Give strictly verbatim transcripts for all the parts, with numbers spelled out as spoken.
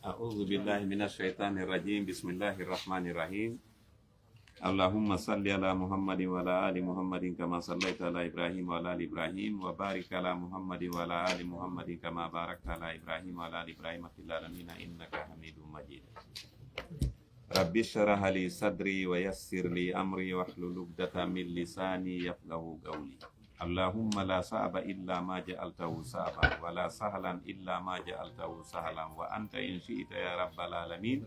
أعوذ بالله من الشيطان الرجيم. بسم الله الرحمن الرحيم. اللهم صل على محمد وعلى آل محمد كما صليت على إبراهيم وعلى آل إبراهيم، وبارك على محمد وعلى آل محمد كما باركت على إبراهيم وعلى آل إبراهيم في العالمين إنك حميد مجيد. رب اشرح لي صدري ويسر لي أمري واحلل عقدة من لساني يفقهوا قولي. اللهم لا صعب إلا ما جعلته صعبا، ولا سهلا إلا ما جعلته سهلا، وأنت إن شئت يا رب العالمين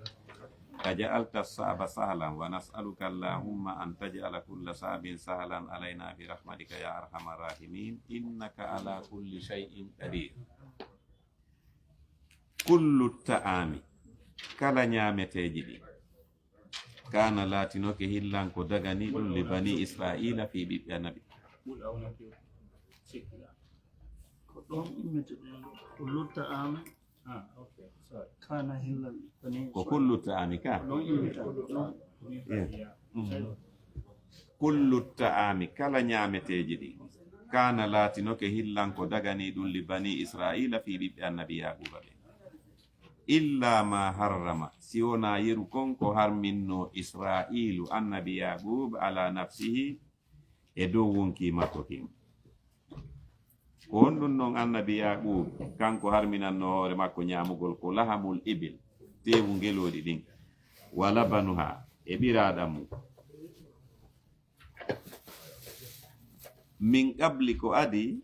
جعلت الصعب سهلا، ونسألك اللهم أن تجعل كل صعب سهلا علينا برحمتك يا أرحم الراحمين، إنك على كل شيء قدير. Kullu ta'ami, kala ñaameteeji ɗi, kana laatinoke hillan ko dagani ɗum li bani Isra'iila fii ɓiɓɓe annabi. Ko ɗon immete ɗum ɗo. Kullu ta'ami, kana hillan bani Isra'iila. Ko kullu ta'ami ka? Ko ɗon immete ɗum ɗo. Kullu ta'ami, kala ñaameteeji ɗi, kana laatinoke hillan ko dagani ɗum li bani Isra'iila fii ɓiɓɓe annabi Yaaquuba ɓe. Illa ma harrama, si wonaa yeru kon ko harminno Isra'iilu annabi Yaaquuba ala nafsihi, e dow wonkii makko kin. Ko honɗum non annabi Yaaquuba kanko harminanno hoore makko ñaamugol? Ko lahamul ibil, teewu ngelooɗi ɗin, wa labanuha, e ɓiraaɗam mum. Min qabli, ko adii,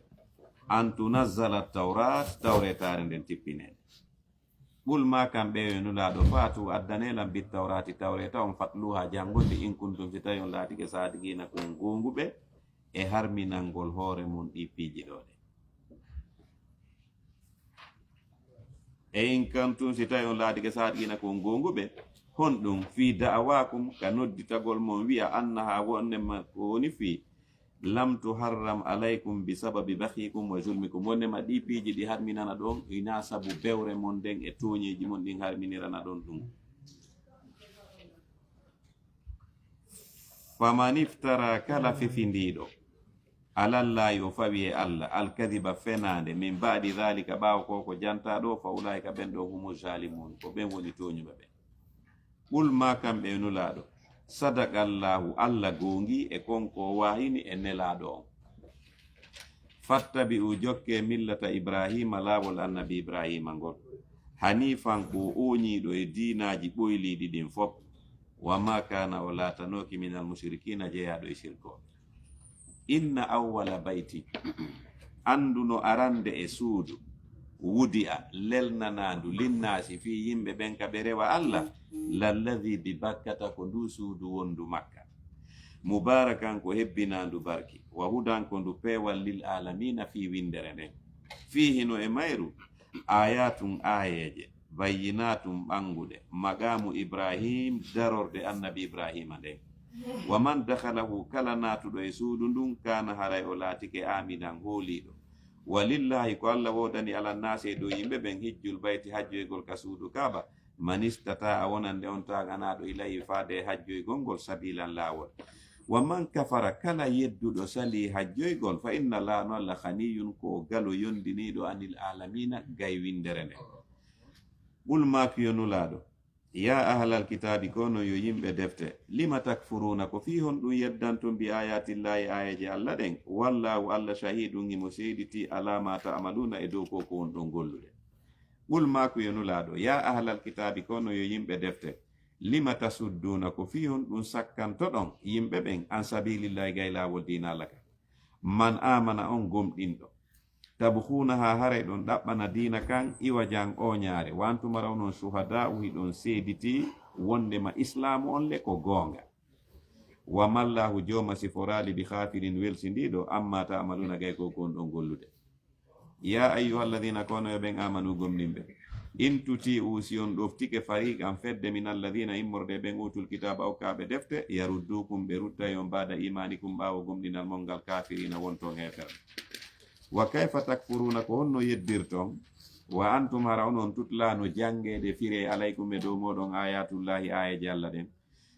an tunazzala tawrat, tawretaare nden tippinee. Qul ma, kamɓe yo Nulaaɗo, fa'tu, addanee lan, bit tawrati, tawreta on, fatluha, janngonde, in kuntum, si tawi on laatike, sadiqina, ko on goonguɓe e harminangol hoore mon ɗi piiji ɗoo ɗe. E in kuntum, si tawi on laatike sadiqina, ko on goonguɓe, honɗum, fi da'awakum, ka nodditagol mon wi'a, annaha, wonde ma ko woni fii, lam tuharram alaykum bi sababi baghikum wa zulmikum, wonde ma ɗi piiji ɗi harminana ɗon, ina sabu bewre mon nden e tooñeeji mon ɗin harminirana ɗon ɗum. Faman iftara, kala fifindiiɗo, alallahi, o fawi e Allah, alkadiba, fenaande, min ba'di dhalika, ɓaawo ko ko jantaa ɗo, fa ulaika, ɓen ɗo, humu zalimun, ko ɓen woni tooñuɓe ɓen. Qul ma, kamɓe Nulaaɗo, sadaqallahu, Allah goongii e kon ko o wahyini e Nelaaɗo on. Fattabi'u, jokkee, millata Ibraahiima, laawol annabi Ibraahiima ngol, haniifan, ko o ooñiiɗo e diinaaji ɓoyliiɗi ɗin fof, wa ma kana, o laatanooki, minal mushrikiina, jeyaaɗo e sirkooɓe. Inna awwala bayti, anndu no arande e suudu, wudi'a, lelnanaandu, linnaasi, fii yimɓe ɓen ka ɓe rewa Allah, lalladhi bi Bakkata, ko ndu suudu wondu Makka, mubarakan, ko hebbinaandu barki, wa hudan, ko ndu peewal, lil aalamiina, fii winndere nden. Fiihi, no e mayru, ayatun, aayeeje, bayyinatun, ɓannguɗe, maqamu Ibrahim, darorde annabi Ibrahima nden. Wa man dakhalahu, kala naatuɗo e suudu ndun, kana, haray o laatike, aminan, hooliiɗo. Wa lillahi, ko Allah woodani, ala nnaasi, e dow yimɓe ɓen, hijjul bayti, hajjoygol ka suudu Kaaba, man istata'a, wonande on taaganaaɗo, ilayhi, faade e hajjoygol ngol, sabilan, laawol. Wa man kafara, kala yedduɗo salii hajjoygol, fa inna Allaha, no Allah, ghaniyyun, ko o galo yondiniiɗo, anil aalamiina, gay winndere nden. Qul, maaku yo Nulaaɗo, ya ahlal kitaabi, ko onon yo yimɓe defte, lima takfuruuna, ko fii honɗum yeddanton, bi ayatillahi, aayeeje Allah ɗen, wallahu, Allah, shahidun, himo seeditii, ala ma ta'maluuna, e dow ko ko on ɗon gollude. Qul, maaku yo Nulaaɗo, ya ahlal kitaabi, ko onon yo yimɓe defte, lima tasudduuna, ko fii honɗum sakkantoɗon yimɓe ɓen, an sabilillahi, gay laawol diina Allah kan. Man amana, on gomɗinɗo. Tabghuunaha, haray ɗon ɗaɓɓana diina kan, iwajan, ooñaare. Wa antum, hara onon, shuhadaa'u, hiɗon seeditii wondema islaamu on le ko goonga. Wa mallahu, jooma siforaali, bi ghaafilin, welsindiiɗo, amma ta'maluuna, gay ko ko on ɗon gollude. Ya ayyuhalladhina, ko onon yo ɓen amanu, gomɗinɓe. In tuti'u, si on ɗoftike, fariqan, fedde, min alladhina, immorde e ɓen, utul kitaaba, okkaaɓe defte, yaruddukum, ɓe ruttay on, ba'da imanikum, ɓaawo gomɗinal mon ngal, kafirina, wonton heeferɓe. Wa kayfa takfuruna, ko honno yeddirton, wa antum, hara onon, tutla, no janngeede, firee, alaykum, e dow mooɗon, ayatullahi, aayeeje Allah ɗen,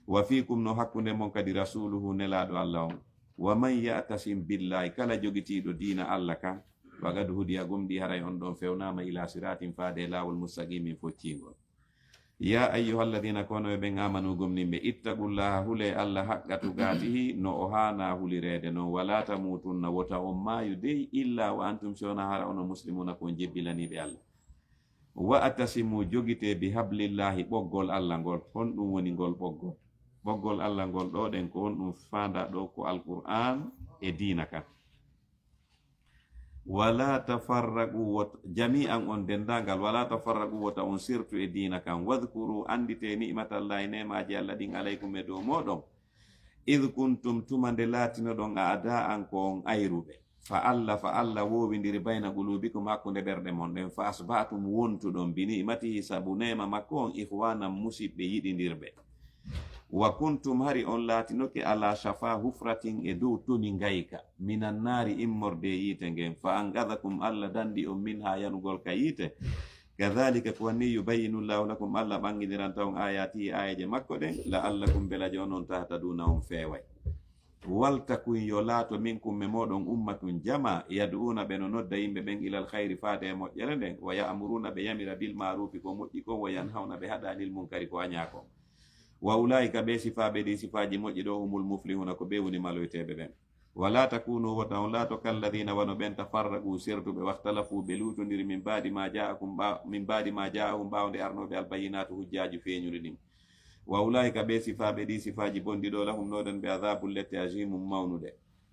wa fiikum, no hakkunde mon kadi, rasuluhu, nelaaɗo Allah on. Wa man ya'tasim billahi, kala jogitiiɗo diina Allah kan, faqad hudiya, gomɗii haray on ɗon fewnaama, ila siratin, faade e laawol, mustaqimin, focciingol. Ya ayyuhalladhina, kono e ɓen amanu gomɗinɓe, ittaqullaha, hulee Allah, haqqa tuqatihi, no o haana hulireede non, wala tamutunna, wota on maayu dey, illa wa antum, si wona hara onon muslimuna, ko on jebbilaniiɓe Allah. Wa atasimu, jogitee, bi hablillahi, ɓoggol Allah ngol. Honɗum woni ngol ɓoggol? Ɓoggol Allah ngol ɗoo ɗen, ko honɗum faandaa ɗoo? Ko Alqur'aan e diina kan. Wala tafarraqu, wot-, jami'an, on denndaangal, wala tafarraqu, wota on sertu e diina kan. Wadhkuru, annditee, ni'matallahi, neemaaji Allah ɗin, alaykum, e dow mooɗon. Idh kuntum, tuma nde laatinoɗon, a'da'an, ko on ayruɓe. Fa allafa, Allah woowindiri, bayna qulubikum, hakkunde ɓerɗe mon ɗen. Fa asbahtum, wontuɗon, bi ni'matihi, sabu neema makko on, ikhwanan, musiɓɓe yiɗindirɓe. Wa kuntum, hari on laatinoke, ala shafa hufratin, e dow toni ngayka, minan naari, immorde e yiite ngen, fa anqadhakum, Allah danndi on, minha, yanugol ka yiite. Kadhalika, ko wanni, yubayyinu Llahu lakum, Allah ɓannginiranta on, ayatihi, aayeeje makko ɗen, la'allakum, belajo onon, tahtaduna, on feeway. Wal takun, yo laato, minkum, e mooɗon, ummatun, jama, yad'una, ɓe no nodda yimɓe ɓen, ilal khayri, faade e moƴƴere nden, wa ya'muruna, ɓe yamira, bil ma'rufi, ko moƴƴi kon, wa yanhawna, ɓe haɗa, anil munkari, ko aɲaa kon. Wa ulaa'ika, ɓe sifaaɓe ɗi sifaaji moƴƴi ɗo, humul muflihuna, ko ɓe woni maloyteeɓe ɓen. Wala takunu, wota on laato, kalladhina, wano ɓen, tafarraqu, sertuɓe, wakhtalafu, ɓe luutondiri, min ba'di ma ja'akum, ɓa-, min ba'di ma ja'ahum, ɓaawo nde arnooɓe, albayyinatu, hujjaaji feeɲuɗi ɗin. Wa ulaa'ika, ɓe sifaaɓe ɗi sifaaji bonɗi ɗo, lahum, no ɗon ɓe, adhabul, lette, azimun, mawnuɗe.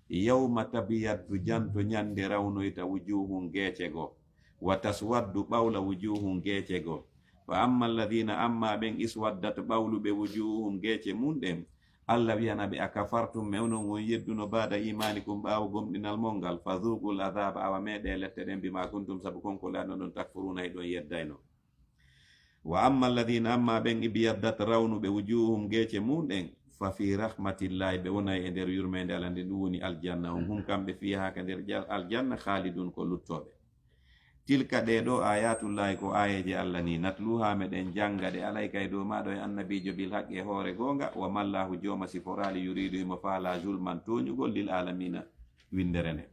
Yawma tabyaddu, janto ɲande rawnoyta, wujuhun, geece goo. Wa taswaddu, ɓawla, wujuhun, geece goo. Fa amma alladhina, amma ɓen, iswaddat, ɓawluɓe, wujuhuhum, geece mun ɗen, Allah wi'ana ɓe, akafartum, me onon on yedduno, ba'da imanikum, ɓaawo gomɗinal mon ngal, fadhuqul adhaba, awa meeɗe lette ɗen, bima kuntum, sabu kon ko laatinoɗon, takfuruna, hiɗon yeddayno. Wa amma alladhina, amma ɓen, ibyaddat, rawnuɓe, wujuhuhum, geece mun ɗen, fa fi rahmatillahi, ɓe wonay e nder yurmeende Allah nden, ɗum woni aljanna on, hum, kamɓe, fiha, ka nder jal-, aljanna, khalidun, ko luttooɓe. Tilka, ɗee ɗoo, ayatullahi, ko aayeeje Allah ni, natluha, meɗen jannga ɗe, alayka, e dow maaɗa, e annabiijo, bil haqqi, e hoore goonga, wa mallahu, jooma siforaali, yuridu, himo faalaa, zulman, tooñugol, lil alamina, winndere nde.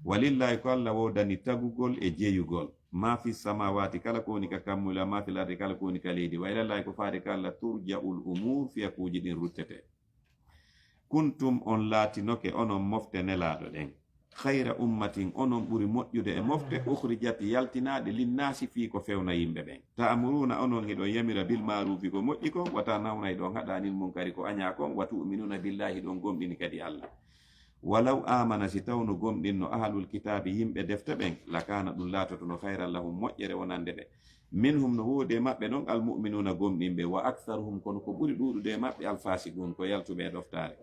Walillahi, ko Allah woodani tagugol e jeyugol, ma fi samawati, kala ko woni ka kammuuli, wa ma fil ardi, kala ko woni ka leydi, wa ilallahi, ko faade ka Allah, turja'ul umur, fiyakuuji ɗin ruttete. Kuntum, on laatinoke, onon mofte Nelaaɗo ɗen, khayra ummatin, onon ɓuri moƴƴude e mofte, ukhrijat, yaltinaaɗe, linnaasi, fii ko fewna yimɓe ɓen. Ta'muruna, onon hiɗon yamira, bil ma'rufi, ko moƴƴi kon, wa tanhawna, hiɗon haɗa, anil munkari, ko aɲaa kon, wa tu'minuna billahi, hiɗon gomɗini kadi Allah. Walaw amana, si tawno gomɗinno, ahlul kitaabi, yimɓe defte ɓen, lakana, ɗum laatotono, khayran lahum, moƴƴere wonande ɓe. Minhum, no woodi e maɓɓe ɗon, almu'minuna, gomɗinɓe, wa aktharuhum, kono ko ɓuri ɗuuɗude e maɓɓe, alfasiqun, ko yaltuɓe e ɗoftaare.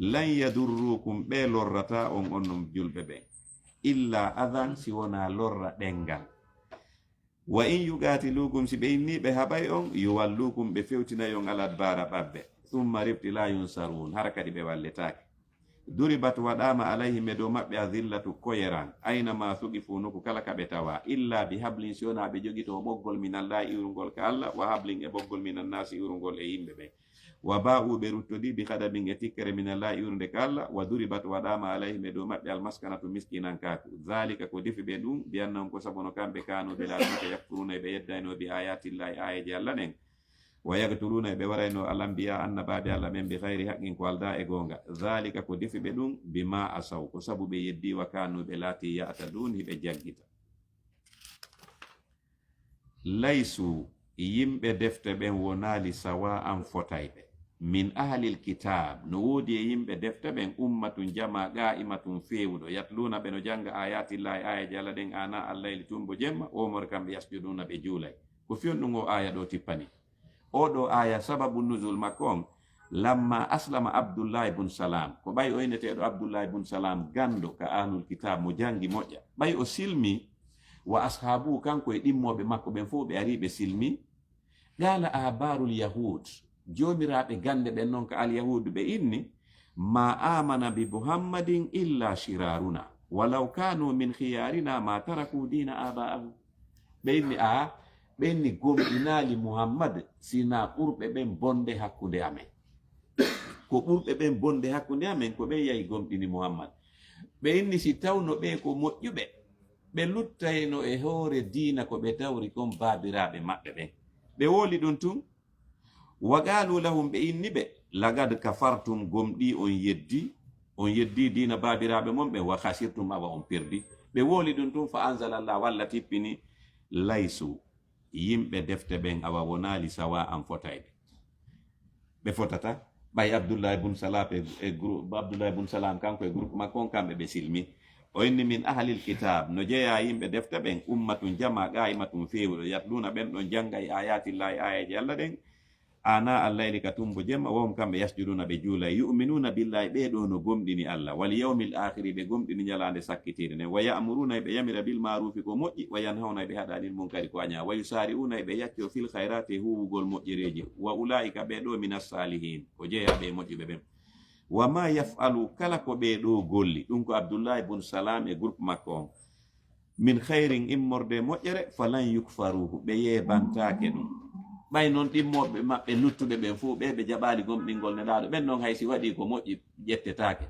Lan yadurrukum, ɓe lorrataa on, onon julɓe ɓen, illa adhan, si wonaa lorra ɗenngal. Wa in yuqatilukum, si ɓe innii ɓe haɓay on, yuwallukum, ɓe fewtinay on, al adbara, ɓabbe. Thumma, rifti, la yunsarun, hara kadi ɓe walletaake. Duribat, waɗaama, alayhim, e dow maɓɓe, adhillatu, koyeran, ayna ma thuqifu, nokku kala ka ɓe tawaa, illa bi hablin, si wonaa ɓe jogitoo ɓoggol, minallahi, iwrungol ka Allah, wa hablin, e ɓoggol, minannasi, iwrungol e yimɓe ɓen. Wa ba'u, ɓe ruttodii, bi ghadabin, e tikkere, minallahi, iwrunde ka Allah, wa duribat, waɗaama, alayhim, e dow maɓɓe, almaskanatu, miskinankaaku. Dhalika, ko defi ɓe ɗum, bi annahum, ko sabu no kamɓe, kanu, ɓe laatinoke, yakfuruna, e ɓe yeddaynoo, bi ayatillahi, aayeeje Allah ɗen. Wa yaqtuluna, e ɓe warayno, al anbiya, annabaaɓe Allah ɓen, bi ghayri haqqin, ko aldaa e goonga. Dhalika, ko defi ɓe ɗum, bima asaw, ko sabu ɓe yeddii, wa kanu, ɓe laatii, ya'tadun, hiɓe jaggita. Laysu, yimɓe defte ɓen wonaali, sawa'an, fotayɓe. Min ahlil kitab, no woodi e yimɓe defte ɓen, ummatun, jamaa, qa'imatun, feewuɗo, yatluna, ɓe no jannga, ayatillahi, aayeeje Allah ɗen, ana al-layli, tumbo jemma, wa hum, kamɓe, yasjuduna, ɓe juulay. Ko fii honɗum oo aaya ɗoo tippani? Oo ɗoo aaya, sababu nuzul makko on, lamma aslama Abdullahi bun Salam, ko ɓay o inneteeɗo Abdullahi bun Salam, ganndo ka ahlul kitab, mo janngi moƴƴa, ɓay o silmi, wa ashabuhu, kanko e ɗimmooɓe makko ɓen fof, ɓe arii ɓe silmi. Qala ahbarul yahud, joomiraaɓe gannde ɓen non ka al yahud, ɓe inni, ma amana bi Muhammadin illa shiraruna, walaw kanu min khiyarina ma taraku dina aba'ahum. Ɓe inni, a, ɓe inni gomɗinaali Muhammad, sinaa ɓurɓe ɓen bonde hakkunde amen. Ko ɓurɓe ɓen bonde hakkunde amen, ko ɓen yahi gomɗini Muhammad. Ɓe inni, si tawno ɓe ko moƴƴuɓe, ɓe luttayno e hoore diina ko ɓe tawri kon baabiraaɓe maɓɓe ɓen. Ɓe wooli ɗum tun. Wa qaalu lahum, ɓe inni ɓe, laqad kafartum, gomɗii on yeddi, on yeddi diina baabiraaɓe mon ɓen, wa khasirtum, awa on perdi. Ɓe wooli ɗum tun, fa anzalallahu, Alla tippini, laysu, yimɓe defte ɓen awa wonaali sawa'an fotayɓe. Ɓe fotata. Ɓay Abdullahi bun Salam e, e groupe, Abdullahi bun Salam kanko e groupe makko on, kamɓe ɓe silmi. O inni, min ahlil kitab, no jeyaa yimɓe defte ɓen, ummatun, jama, qa'imatun, feewuɗo, yatluuna, ɓen ɗon jannga, e ayatillahi, aayeeje Alla ɗen, ana allayli, ka tumbo jemma, wa hum, kamɓe, yasjuduna, ɓe juulay, yu'minuna billahi, ɓee ɗoo no gomɗini Alla, wal yawmil akhiri, ɓe gomɗini ñalaande sakkitiire nden, wa ya'muruna, ɓe yamira, bil ma'rufi, ko moƴƴi, wa yanhawna, ɓe haɗa, anil munkari, ko añaa, wa yusari'una, ɓe yacco, fil khayrati, e huuwugol moƴƴereeje, wa ula'ika, ɓee ɗoo, minas salihin, ko jeyaaɓe e moƴƴuɓe ɓen. Wa ma yaf'alu, kala ko ɓee ɗoo golli, ɗum ko Abdullahi bun Salam e groupe makko on, min khayrin, immorde e moƴƴere, falan yukfaruhu, ɓe yeebantaake ɗum. Ɓay non ɗimmooɓe maɓɓe luttuɓe ɓen fow, ɓe ɓe jaɓaali gomɗingol Nelaaɗo, ɓen non hay si waɗii ko moƴƴi, ƴettetaake.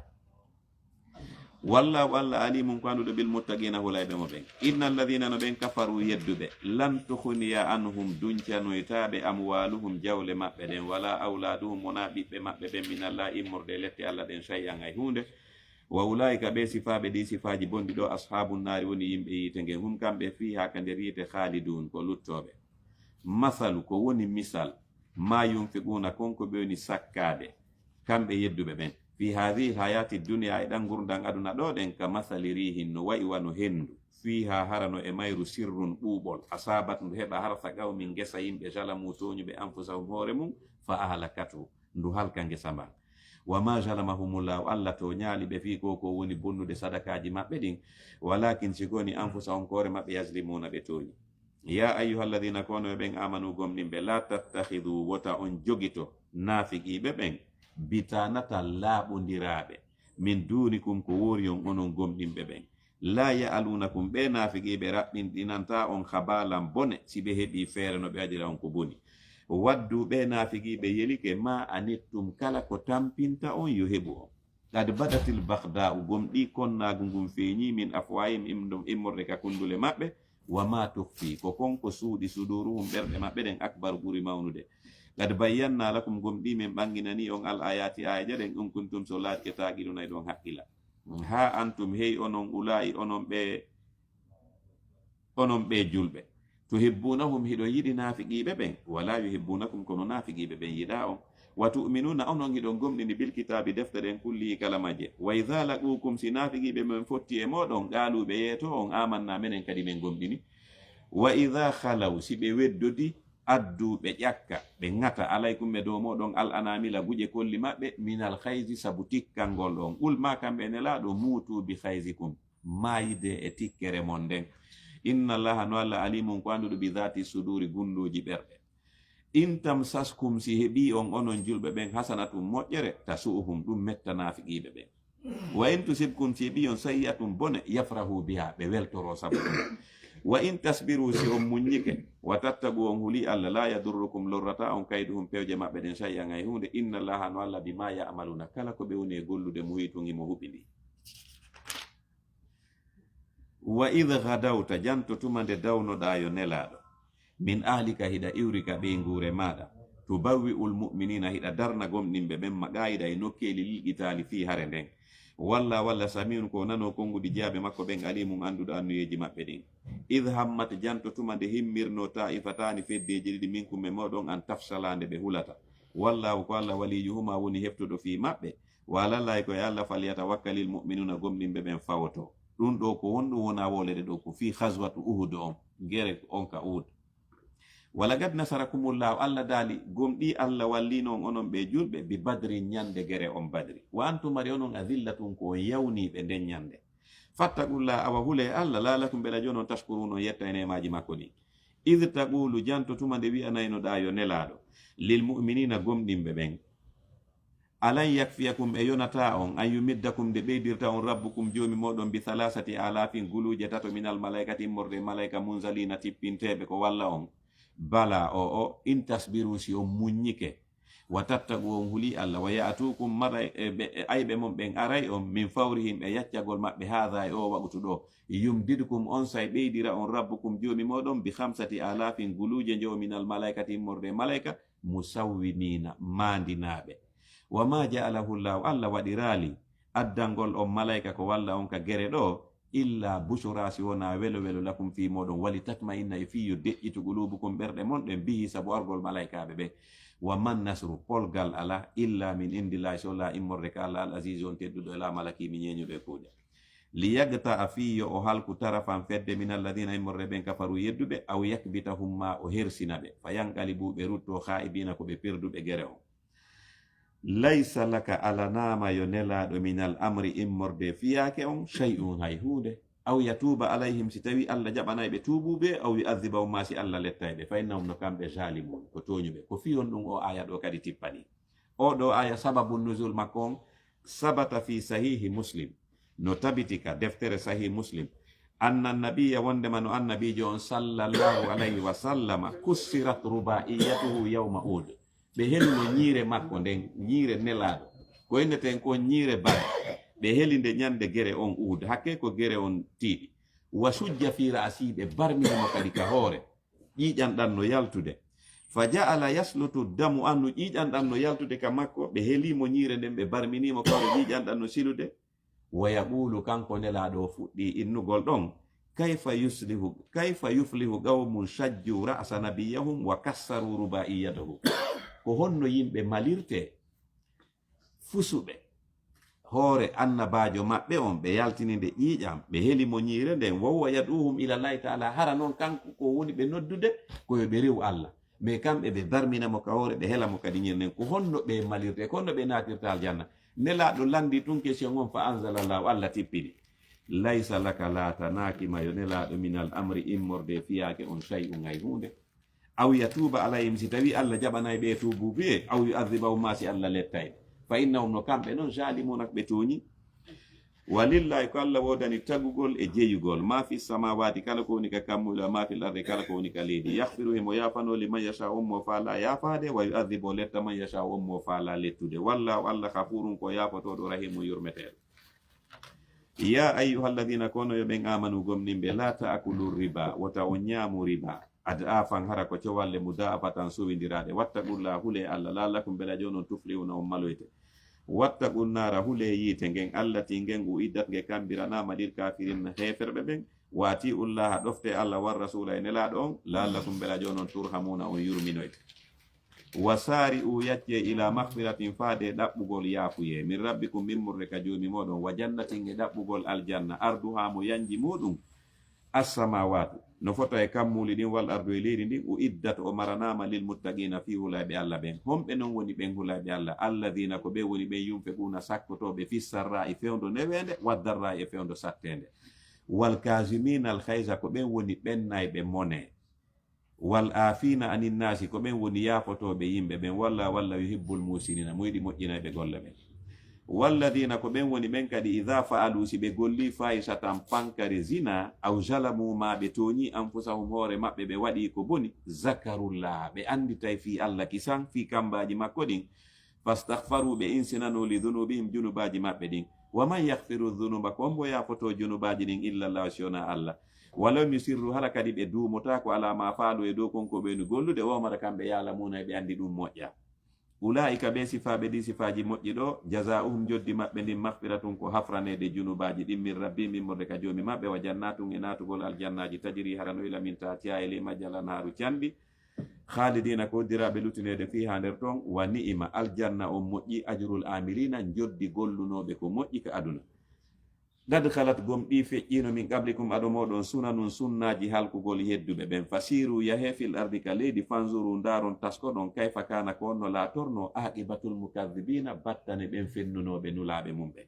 Wallahu, Alla, alimun, ko annduɗo, bil muttaqina, hulayɓe mo ɓen. Inna alladhina, no ɓen, kafaru, yedduɓe, lan tughniya anhum, duncanoytaa ɓe, amwaluhum, jawle maɓɓe ɗen, wala awladuhum, wonaa ɓiɓɓe maɓɓe ɓen, min Allah, immorde e lette Alla ɗen, shay'an, hay huunde. Wa ulaa'ika, ɓee sifaaɓe ɗii sifaaji bonɗi ɗoo, ashaabun naari, woni yimɓe yiite ngen, hum, kamɓe, fiihaa, ka nder yiite, khaalidun, ko luttooɓe. Masalu, ko woni misal, maa yunfiquuna, kon ko ɓe woni sakkaade, kamɓe yedduɓe ɓen, fii haadihil hayaati dunya, e ɗan ngurndan aduna ɗoo ɗen, ka masali riihin, no wa'i wano henndu, fiihaa, hara no e mayru, sirrun, ɓuuɓol, asaabat, ndu heɓa, harsa qawmin, ngesa yimɓe, zalamu, tooñuɓe, anfusahum, hoore mun, fa ahlakathu, ndu halka ngesa mban. Wa ma zalamahumullahu, Alla tooñaali ɓe fii ko ko woni bonnude sadakaaji maɓɓe ɗin, walakin, si ko woni, anfusahum, ko hoore maɓɓe, yazlimuuna, ɓe tooñi. Ya ayyuhalladhina, ko onon ɓen, amanu, gomɗinɓe, la tattakhidhu, wota on jogito, naafiqiiɓe ɓen, bitaanatan, laaɓondiraaɓe, min duunikum, ko woori on, onon gomɗinɓe ɓen. La ya'lunakum, ɓee naafiqiiɓe raɓɓinɗinantaa on khabaalan bone, si ɓe heɓii feere no ɓe waɗira on ko boni. Waddu, ɓee naafiqiiɓe yelike, ma anittum, kala ko tampinta on yo heɓu on. Qad badatil baghda'u, gomɗii konnaagu ngun feeñii, min afwahihim, im-, ɗum immorde ka kundule maɓɓe, wa ma tukhfi, ko kon ko suuɗi, suduruhum, ɓerɗe maɓɓe ɗen, akbaru, ɓuri mawnude. Qad bayyannaa lakum, gomɗii min ɓanginanii on, al ayaati, aayeeje ɗen, in kuntum, so laatike, taaqiluna, hiɗon haqqila. Ha antum, hey onon, ulaa'i, onon ɓe, onon ɓe julɓe, tuhibbunahum, hiɗon yiɗi naafiqiiɓe ɓen, wala yuhibbunakum, kono naafiqiiɓe ɓen yiɗaa on. Wa tu'minuna, onon hiɗon gomɗini, bil kitaabi, defte ɗen, kullihi, kala majje. Wa idha laqukum, si naafiqiiɓe ɓen fotti e mooɗon, qaalu, ɓe yeeto on, amanna, menen kadi men gomɗini. Wa idha khalaw, si ɓe weddodi, addu, ɓe ƴakka, ɓe ŋata, alaykum, ɓe dow mooɗon, al anamila, guƴe kolli maɓɓe, minal khayzi, sabu tikkangol on. Qul, ma kamɓe, Nelaaɗo, muutu bi khayzikum, maayide e tikkere mon nden. Inna Allaha, no Alla, alimun, ko annduɗo, bi dhati suduri, gunndooji ɓerɗe. In tamsaskum, si heɓii on, onon julɓe ɓen, hasanatun, moƴƴere, tasu'uhum, ɗum metta naafiqiiɓe ɓen. Wa in tusibkum, si heɓii on, sayyi'atun, bone, yafrahu biha, ɓe weltoro sabu ɗum. Wa in tasbiru, si on muññike, wa tattaqu, on huli Alla, la yadurrukum, lorrata on, kayduhum, pewje maɓɓe ɗen, shay'an, hay huunde. Inna Allaha, no Alla, bima ya'maluna, kala ko ɓe woni e gollude, muhitun, himo huɓindii. Wa idh ghadawta, janto tuma nde dawnoɗaa yo Nelaaɗo, min ahlika, hiɗa iwri ka ɓeynguure maaɗa, tubawwi'ul mu'minina, hiɗa darna gomɗinɓe ɓen, maqaa'ida, e nokkeeli, lil qitaali, fii hare nden. Walla, walla, sami'un, ko nanoo konnguɗi jiyaaɓe makko ɓen, alimun, annduɗo anniyeeji maɓɓe ɗin. Idh hammat, janto tuma nde himmirnoo, taa'ifataani, feddeeji ɗiɗi, minkum, e mooɗon, an tafshala, nde ɓe hulata. Wallahu, ko Alla, waliyuhuma, woni heftuɗo fii maɓɓe. Wa alallahi, ko e Alla, falyatawakkalil mu'minuna, gomɗinɓe ɓen fawoto. Ɗum ɗoo ko honɗum wona wolede ɗoo? Ko fii ghazwatu Uhud on, gere on ka Uhud. Walaqad nasarakumullahu, Alla daali, gomɗii Alla walliino on, onon ɓe julɓe, bi Badrin, ñande gere on Badri. Wa antum, ari onon, adillatun, ko on yawniiɓe nden ñande. Fattaqullaha, awa hulee Alla, la'allakum, mbela jooni on, tashkuruna, on yetta e neemaaji makko ɗin. Idh taqulu, janto tuma nde wi'anaynoɗaa yo Nelaaɗo, lil mu'minina, gomɗinɓe ɓen. Alan yakfiyakum, e yonataa on, an yumiddakum, nde ɓeydirta on, rabbukum, joomi mooɗon, bi thalathati alafin, guluuje tato, minal malaikati, immorde e malaika, munzalina, tippinteeɓe ko walla on. Bala, o o, in tasbiru, si on muññike, Wa tattaqu, on huli Allah. Wa ya'tukum maray, e ɓe, e ayɓe mon ɓen aray on, min fawrihim, e yaccagol maɓɓe, haadha, e o waqtu ɗo. Yumdidkum, on say ɓeydira on, rabbukum, joomi mooɗon, bi khamsati alafin, guluuje njowo, minal malaikati, immorde e malaika, musawwimina, maandinaaɓe. Wa ma ja'alahu Allahu, Allah waɗiraali addangol on malaika ko walla on ka gere ɗo, illa bushra, si wona welo welo, lakum, fii mooɗon, wali tatma'inna, e fii yo deƴƴitu, qulubukum, ɓerɗe mon ɗen, bihi, sabu argol malaikaaɓe ɓen. Wa man nasru, polgal ala, illa min indillahi, so la immorde ka Allah, al azizi, on tedduɗo, e la malaki, mi ñeeñuɗo e kuuɗe. Li yaqta'a, fii yo o halku, tarafan, fedde, min alladhina, immorde ɓen, kafaru, yedduɓe, aw yakbitahum, ma o hersina ɓe, fa yanqalibu, ɓe rutto, kha'ibina, ko ɓe perduɓe gere on. Laysa laka, alanaama yo nelaaɗo, minal amri, immorde fiyaake on, shay'un, hay huunde. Aw yatuuba alayhim, si tawi Allah jaɓanay ɓe tuubuɓe, aw yu'adhibahum, ma si Allah lettay ɓe, fa innahum, no kamɓe, zalimun, ko tooñuɓe. Ko fii on ɗum o aya ɗo kadi tippani. O ɗo aya, sababu nuzul makko on, sabata fi sahihi Muslim, no tabiti ka deftere Sahih Muslim, anna nabiyya, wondema no annabiijo on, sallallahu alayhi wa sallama, kussirat rubaiyatuhu yawma Uhud. Ɓe helino ñiire makko nden, ñiire nelaaɗo, ko inneten kon ñiire Badr. Ɓe heli nde ñande gere on Uhud, hakke ko gere on tiiɗi. Wa shujja fi ra'si, ɓe barmini mo kadi ka hoore, ƴiiƴan ɗan no yaltude. Fa ja'ala yaslutu damu annu, ƴiiƴan ɗan no yaltude ka makko, ɓe heli mo ñiire nden, ɓe barmini mo ka hoore, ƴiiƴan ɗan no silude. Wa yaqulu, kanko nelaaɗo o fuɗɗi innugol ɗon, kayfa yuslihu, kayfa yuflihu qawmun shajju ra'sa nabiyyahum wa kassaru rubaiyatahu? Ko honno yimɓe malirte, fusuɓe hoore annabaajo maɓɓe on, ɓe yaltini nde ƴiiƴam, ɓe heli mo ñiire nden, wa huwa yad'uhum ila Allahi ta'ala, hara non kanko ko woni ɓe noddude ko yo ɓe rewu Allah, mais kamɓe ɓe barmina mo ka hoore, ɓe hela mo kadi ñiire nden. Ko honno ɓe malirte, ko honno ɓe naatirta aljanna? Nelaaɗo landi tun question on, fa anzalallahu, Allah tippini, laysa laka, laatanaaki ma yo nelaaɗo, minal amri, immorde e fiyaake on, shay'un, hay huunde. Aw yatuuba alayhim, si tawi Allah jaɓanay ɓe tuubuɓe, aw yu'adhibahum, ma si Allah lettay ɓe. Fa innahum, no kamɓe non, zalimuna, ko ɓe tooñi. Walillahi, ko Allah woodani tagugol e jeyugol, ma fi samawati, kala ko woni ka kammuuli, wa ma fil ardi, kala ko woni ka leydi. Yaghfiru, himo yaafano, liman yasha, on mo faala yaafaade, wa yu'adhibu, o letta, man yasha, on mo faala lettude. Wallahu, Allah, ghafurun, ko yaafotooɗo, rahimun, yurmeteeɗo. Ya ayyuhalladhina, kono yo ɓen amanu, gomɗinɓe, la ta'kulu riba, wota on ñaamu riba, ad'afan, hara ko cowalle, mudha'afatan, suwindiraaɗe. Wattaqullaha, hulee Allah, la'allakum, bela jooni on, tuflihuna, on maloyte. Wattaqun nara, hulee yiite ngen, allati, ngen, uiddat, nge kambiranaama, lil kafirina, heeferɓe ɓen. Wa atiullaha, ɗofte Allah, war rasula, e nelaaɗo on, la'allakum, bela jooni on, turhamuna, on yurminoyte. Wa sari'u, yaccee, ila maghfiratin, faade ɗaɓɓugol yaafuyee, min rabbikum, immorde ka joomi mooɗon, wa jannatin, e ɗaɓɓugol aljanna, arduha, mo yanji muuɗum, assamawatu, no fota e kammuuli ɗin, wal ardu, e leydi ndin, uiddat, o maranaama, lil muttaqina, fii hulayɓe Allah ɓen. Homɓe non woni ɓen hulayɓe Allah? Alladhina, ko ɓen woni ɓen, yunfiquna, sakkotooɓe, fi sarra'i, fewndo neweende, wa darra'i, e fewndo satteende. Wal kazimina al ghayza, ko ɓen woni ɓennayɓe mone. Wal afina anin nasi, ko ɓen woni yaafotooɓe yimɓe ɓen. Walla, walla, yuhibbul musinina, mo yiɗi moƴƴinayɓe golle ɓen. Walladina, ko ɓen woni ɓen kadi, idha fa'alu, si ɓe golli, fahishatan, pankare, zina, aw zalamu, ma ɓe tooñi, anfusahum, hoore maɓɓe, ɓe waɗi ko boni, zakarullaha, ɓe anditay fii Allah kisan, fii kambaaji makko ɗin, fastaghfaru, ɓe insinano, li dhunubihim, junubaaji maɓɓe ɗin. Wa man yaghfiru dhunuba, ko hombo yaafotoo junubaaji ɗin, illa Allah, si wonaa Allah. Wa lam yusirru, hara kadi ɓe duumotaako, ala ma faalu, e dow kon ko ɓe woni gollude, wa hum, kamɓe, ya'lamuna, ɓe andi ɗum moƴƴa. Ulaa'ika, ɓe sifaaɓe ɗi sifaaji moƴƴi ɗo, jazaa'uhum, njoddi maɓɓe ndin, maghfiratun, ko hafraneede junubaaji ɗin, min rabbihim, immorde ka joomi maɓɓe, wa jannatun, e naatugol aljannaaji, tajri, harano ila min tahtiha, e ley majji al anhaaru, canɗi, khalidina, ko uddiraaɓe luttineede, fiha, nder ton, wa ni'ima, aljanna on moƴƴi, ajrul amilina, njoddi gollunooɓe ko moƴƴi ka aduna. Qad khalat, gom ɗi feƴƴiino, min qablikum, ado mooɗon, sunanun, sunnaaji halkugol yedduɓe ɓen. Fasiru, yahe, fil ardi, ka leydi, fanzuru, ndaaron, taskoɗon, kayfa kana, ko honno laatorno, aqibatul mukadhibina, battane ɓen fennunooɓe nulaaɓe mum ɓen.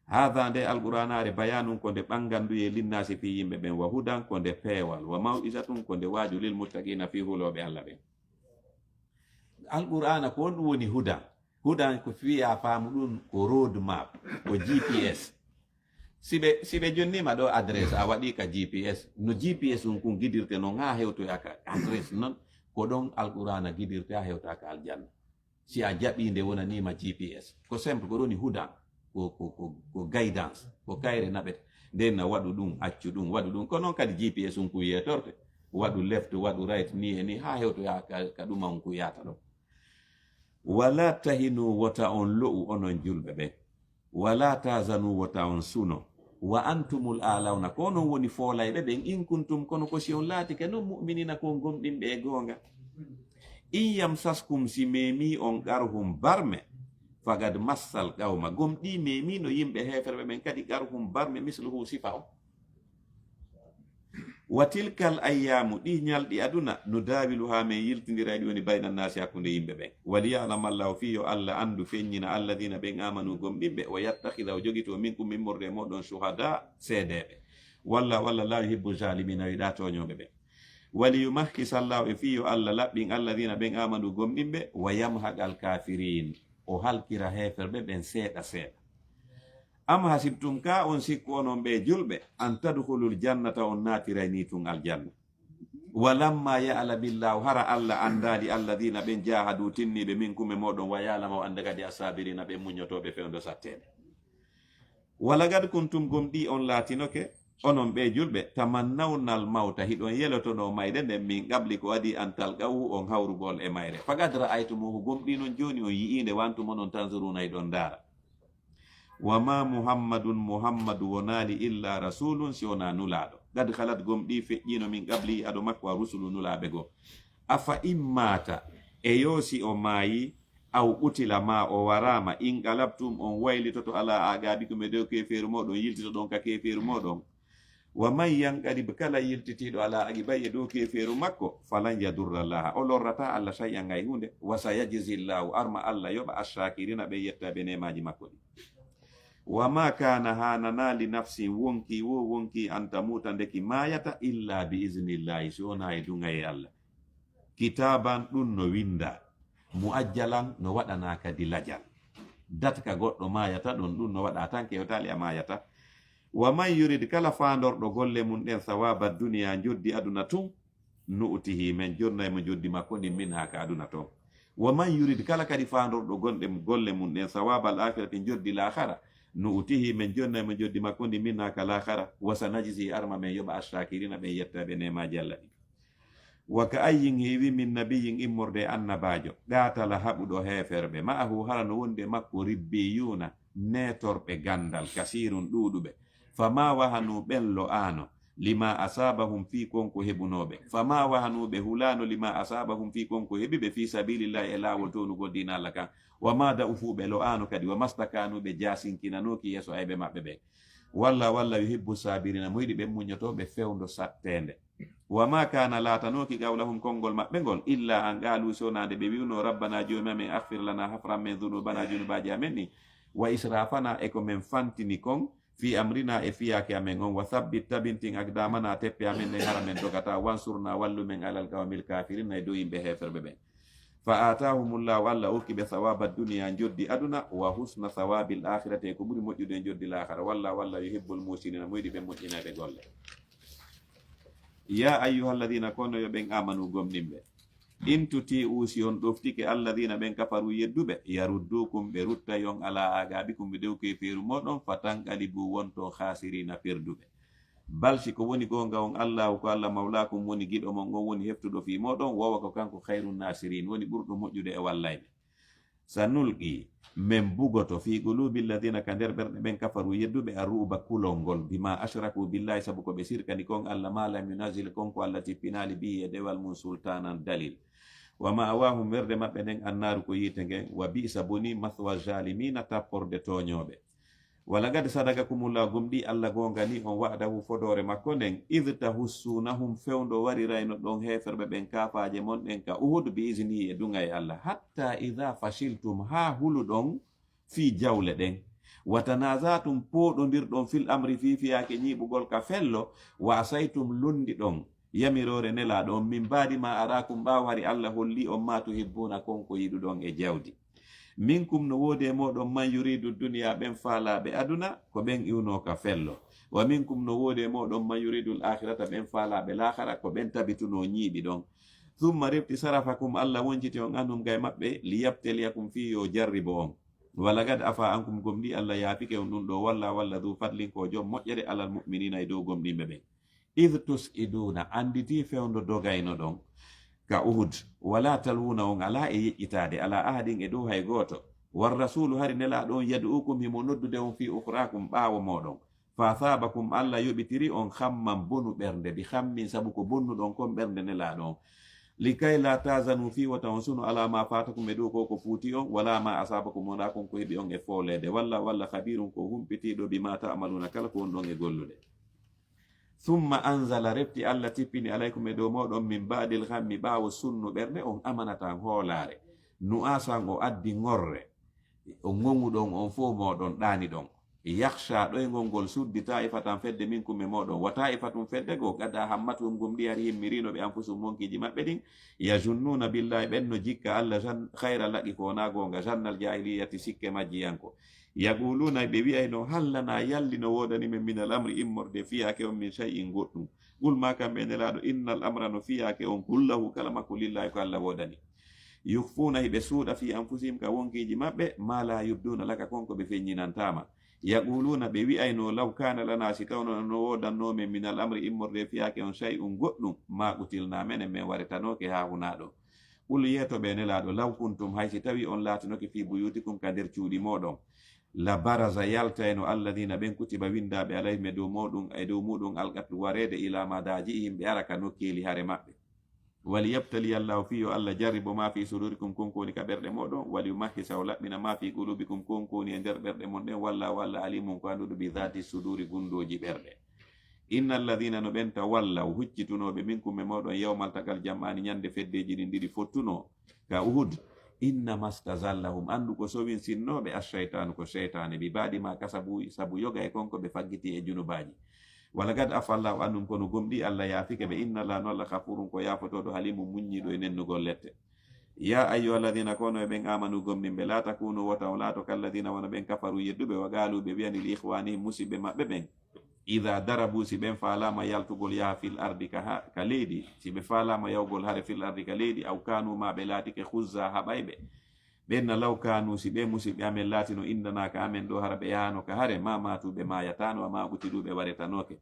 Haadha, nde alqur'aanaare, bayaanun, ko nde ɓannganduyee, linnaasi, fii yimɓe ɓen, wa hudan, ko nde peewal, wa maw'izatun, ko nde waaju, lil muttaqiina, fii hulooɓe Allah ɓen. Alqur'aana, ko honɗum woni hudan? Hudan ko fii a faamu ɗum ko road map, ko G P S. Si ɓe, si ɓe jonniima ɗo adresse, a waɗi ka G P S, no G P S on kun gidirte non haa hewtoya ka adresse non, ko ɗon alqur'aana gidirte haa hewta ka aljanna. Si a jaɓi nde wonaniima G P S. Ko simple, ko ɗoni hudan, ko, ko, ko, ko guidance, ko kayre naɓete. Nden na waɗu ɗum, accu ɗum, waɗu ɗum. Ko noon kadi G P S on ko yeetorte. Waɗu left, waɗu right, ni e ni, haa hewtoya ka, ka ɗuma on ko yaata ɗon. Wala tahinu, wota on lo'u onon julɓe ɓen. Wala tazanu, wota on suno. Wa antumul alawna, ko onon woni foolayɓe ɓen, in kuntum, kono ko si on laatike non mu'minina, ko on gomɗinɓe e goonga. In yamsaskum, si meemi on qarhum barme, faqad massal qawma, gomɗii meemi no yimɓe heeferɓe ɓen kadi qarhum barme misluhu sifa on. Wa tilkal ayyamu, ɗi ñalɗi aduna, nudawiluha, men yiltindira ɗi woni bayna nnaasi, hakkunde yimɓe ɓen. Wa liya'lama Allahu, fii yo Allah anndu, feññina, alladina, ɓen amanu, gomɗinɓe, wa yattakhidha, o jogito, minkum, immorde e moɗon, shuhada, seedeeɓe. Wallahu, Allah la yuhibbu zalimina, o yiɗa tooñooɓe ɓen. Wa liyumahhisa Allahu, e fii yo Allah laɓɓin, alladina, ɓen amanu, gomɗinɓe, wa yamhaqa al kafirin, o halkira heeferɓe ɓen seeɗa seeɗa. Am hasibtum, ka on sikku onon ɓe julɓe, an tadkhulul jannata, on naatiray ni tun aljanna? Wa lamma ya'lamillahu, hara Allah anndaali, alladina, ɓen, jahadu, tinniiɓe, minkum, e moɗon, wa ya'lama, o annda kadi, assabirina, ɓen muññotooɓe fewndo satteende. Walaqad kuntum, gomɗii on laatinoke, onon ɓe julɓe, tamannawnal mawta, hiɗon yelotonoo mayde nden, min qabli, ko adii, an talqawhu, on hawrugol e mayre. Faqad ra'aytumuhu, gomɗii non jooni on yi'ii nde, wa antum, onon, tanzuruna, hiɗon ndaara. Wa ma Muhammadun, Muhammadu wonaali, illa rasulun, si wonaa nulaaɗo. Qad khalat, gomɗii feƴƴiino, min qablihi, ado makko, ar rusulu, nulaaɓe goo. Afa in maata, e yoo si o maayi, aw qutila, maa o waraama, inqalabtum, on waylitoto, ala aqabikum, e dow keefeeru mooɗon, yiltitoɗon ka keefeeru mooɗon. Wa man yanqalib, kala yiltitiiɗo, ala aqibayhi, e dow keefeeru makko, falan yadurra Allaha, o lorrataa Allah shay'an hay huunde. Wa sayajzi Llahu, arma Allah yoɓa, ash-shakirina, ɓe yettaaɓe neemaaji makko ɗin. Wa ma kana, haananaa, li nafsin, wonkii woo wonkii, an tamuuta, nde ki maayata, illa bi iznillahi, si wonaa e duŋayee Allah. Kitaban, ɗum no winndaa, muajjalan, no waɗanaa kadi lajal. Dat ka goɗɗo maayata ɗon, ɗum no waɗaa tan, kewtaali a maayata. Wa man yurid, kala faandorɗo golle mum ɗen, sawaaba duniya, njoddi aduna tun, nu'tihi, men jonnay mo njoddi makko ndin, minha, ka aduna ton. Wa man yurid, kala kadi faandorɗo gonɗe golle mum ɗen, sawaaba al akhirati, njoddi laakhara, nu'tihi, men jonnay mo njoddi makko ndin, minha, ka laakhara. Wa sanajzi, arma men yoɓa, ash-shakirina, ɓen yettaaɓe neemaaji Allah ɗin. Wa ka ayyin, heewi, min nabiyyin, immorde e annabaajo, qaatala, haɓuɗo heeferɓe, ma'ahu, hara no wondi e makko, ribbiyuuna, neetorɓe ganndal, kasiirun, ɗuuɗuɓe. Fama wahanu, ɓen lo'aano, lima asaabahum, fii kon ko heɓunoo ɓe. Fama wahanu, ɓe hulaano, lima asaabahum, fii kon ko heɓi ɓe, fii sabilillahi, e laawol townugol diina Allah kan. Wa ma da'ufu, ɓe lo'aano kadi. Wa mastakanu, ɓe jaasinkinanooki yeeso ayɓe maɓɓe ɓen. Wallahu, Allah yuhibbu sabirina, mo yiɗi ɓen muññotooɓe fewndo satteende. Wa ma kana, laatanooki, qawlahum, konngol maɓɓe ngol, illa an qaalu, si wonaa nde ɓe wi'unoo, rabbana, joomi amen, aghfir lana, hafran men, dhunubana, junubaaji amen ɗin, wa israfana, e ko men fantini kon, fi amrina, e fiyaake amen on, wa thabbit, tabintin, aqdamana, teppe amen ɗen, hara men dogataa, wansurna, wallu men, alal qawmil kafirina, e dow yimɓe heeferɓe ɓen. Fa aatahumullahu, Allah okki ɓe, thawaba dunya, njoddi aduna, wa husna thawabil akhirati, e ko ɓuri moƴƴude e njoddi laakhara. Wallahu, Allah yuhibbul muhsinina, mo yiɗi ɓe moƴƴinayɓe golle. Ya ayyuhalladhina, kono yo ɓen amanu gomɗinɓe. In tuti'u, si on ɗoftike, alladhina, ɓen kafaru, yedduɓe, yaruddukum, ɓe ruttay on, ala aqabikum, ɓe dow keefeeru mooɗon, fatanqalibu, wonto khasirina, perduɓe. Bal, si ko woni goonga on, Allahu, ko Allah, mawlaakum, woni giɗo mon, on woni heftuɗo fii mooɗon, wa huwa, ko kanko, khayrun nasirin, woni ɓurɗo moƴƴude e wallayɓe. Sanulqi, men bugoto, fii qulubi alladhina, ka nder ɓerɗe ɓen, kafaru, yedduɓe, arru'ba, kulol ngol, bima ashraku billahi, sabu ko ɓe sirkani kon Allah, ma lam yunazzil, kon ko Allah tippinaali, bihi, e dewal mum, sultanan, dalil. Wa ma'wahum, werde maɓɓe nden, annaaru, ko yiite ngen, wa bi'sa, boni, mathwa zalimina, tapporde tooñooɓe. Wa laqad sadaqakumullahu, gomɗii Allah goonganii on, wa'dahu, fodoore makko nden, idh tahussunahum, fewndo wariraynoɗon heeferɓe ɓen kaafaaje mon ɗen ka Uhud, bi iznihi, e duŋayee Allah, hatta idha fashiltum, haa huluɗon fii jawle ɗen, wa tanazatum, pooɗondirɗon, fil amri, fii fiyaake ñiiɓugol ka fello, wa asaytum, lundiɗon yamiroore Nelaaɗo on, min ba'di ma arakum, ɓaawo hari Allah hollii on, ma tuhibbuna, kon ko yiɗuɗon e jawdi. Minkum, no woodi e mooɗon, man yuridu dunya, ɓen faalaaɓe aduna, ko ɓen iwnoo ka fello. Wa minkum, no woodi e mooɗon, man yuridul akhirata, ɓen faalaaɓe laakhara, ko ɓen tabitunoo ñiiɓi ɗon. Summa refti sarafakum, Allah wonciti on anhum gay maɓɓe, liyabtaliyakum fii yo jarribo on. Walagad afa ankum, gomɗi Allah yaafike on ɗum ɗo, walla walla du fadlin ko jom moƴƴere alal mu'minina e dow gomɗinɓe ɓen. Id tus'iduna, anditi fewndo dogayno ɗon ka Uhud, wala talwuna, on ala e yeƴƴitaade, ala ahadin e dow hay gooto. War rasulu, hari nelaaɗo on, yad'ukum, himo noddude on, fii ukhrakum, ɓaawo mooɗon. Fa asabakum, Allah yoɓitiri on, hamman, bonu ɓernde, bi hammin, sabu ko bonnuɗon kon ɓernde nelaaɗo on. Likay la tazanu, fii wota on sunu, ala ma fatakum, e dow ko ko fuuti on, wala ma asabakum, wona kon ko heɓi on e fooleede. Walla walla khabirun, ko humpitiiɗo, bima ta'maluna, kala ko on ɗon e gollude. Summa anzala, refti Allah tippini, alaykum, e dow mooɗon, min ba'dil ghammi, ɓaawo sunnu ɓerɗe on, amanatan, hoolaare, nu'asan, o addi ŋorre, o ŋoŋuɗon on fof mooɗon ɗaaniɗon. Yakhsha, ɗoyngol ngol suddi, ta'ifatan, fedde, minkum, e mooɗon, wa ta'ifatun, fedde goo, qad ahammatuhum, gomɗi hari himmirino ɓe, anfusuhum, wonkiiji maɓɓe ɗin, yazunnuna billahi, ɓen no jikka Allah, zan-, khayra, laqqi ko wonaa goonga, zannal jahiliyati, sikke majjiyanko. Yaquluna, ɓe wi'ayno, hal lana, yalli no woodani men, minal amri, immorde, fiyaake on, min shay'in, goɗɗum. Qul, ma kamɓe nelaaɗo, innal amra, no fiyaake on, kullahu, kala makko, lillahi, ko Allah woodani. Yukhfuna, hiɓe suuɗa, fi anfusihim, ka wonkiiji maɓɓe, ma la yubduna laka, kon ko ɓe feññinantaa ma. Yaquluna, ɓe wi'ayno, law kana lana, si tawno no woodannoo men, minal amri, immorde, fiyaake on, shay'un, goɗɗum, ma qutilna, menen men waretanooke haa hunaa ɗo. Qul, yeeto ɓe nelaaɗo, law kuntum, hay si tawi on laatinoke, fi buyutikum, ka nder cuuɗi mooɗon, la baraza, yaltayno, alladhina, ɓen, kutiba, windaaɓe, alayhim, e dow mooɗum, e dow muuɗum, alqatlu, wareede, ila madaji'ihim, ɓe ara ka nokkeeli hare maɓɓe. Waliyabtaliya Allahu, fii yo Allah jarribo, ma fi sudurikum, kon ko woni ka ɓerɗe mooɗon, waliyumahhisa, o laɓɓina, ma fi qulubikum, kon ko woni e nder ɓerɗe mon ɗen, wallahu, Allah, alimun, ko annduɗo, bi dhati suduri, gundooji ɓerɗe. Inna alladhina, no ɓen tawallaw, huccitunooɓe, minkum, e mooɗon, yawmal taqal jam'ani, ñande feddeeji ɗin ɗiɗi fottunoo ka Uhud, innama stazallahum, anndu ko sowinsinnooɓe, ash-shaytanu, ko seytaane, bi ba'di ma kasabu, sabu yoga e kon ko ɓe faggiti e junubaaji. Walaqad afa Allahu anhum, kono gomɗi Allah yaafike ɓe, inna Allaha, no Allah, ghafurun, ko yaafotooɗo, halimun, muññiiɗo e nennugol lette. Ya ayyuhalladhina, kono e ɓen, amanu, gomɗinɓe, la takunu, wota on laato, kalladhina, wano ɓen, kafaru, yedduɓe, wa qalu, ɓe wi'ani, li ikhwanihim, musiɓɓe maɓɓe ɓen, idha darabu, si ɓen faalaama yaltugol yaha, fil ardi, ka ha-, ka leydi, si ɓe faalaama yahugol hare, fil ardi, ka leydi, aw kanu, ma ɓe laatike, khuzza, haɓayɓe. Ɓen na, law kanu, si ɓe musiɓɓe amen laatino, indana, ka amen ɗo, hara ɓe yahaano ka hare, ma matu, ɓe maayataano, wa ma qutilu, ɓe waretanooke.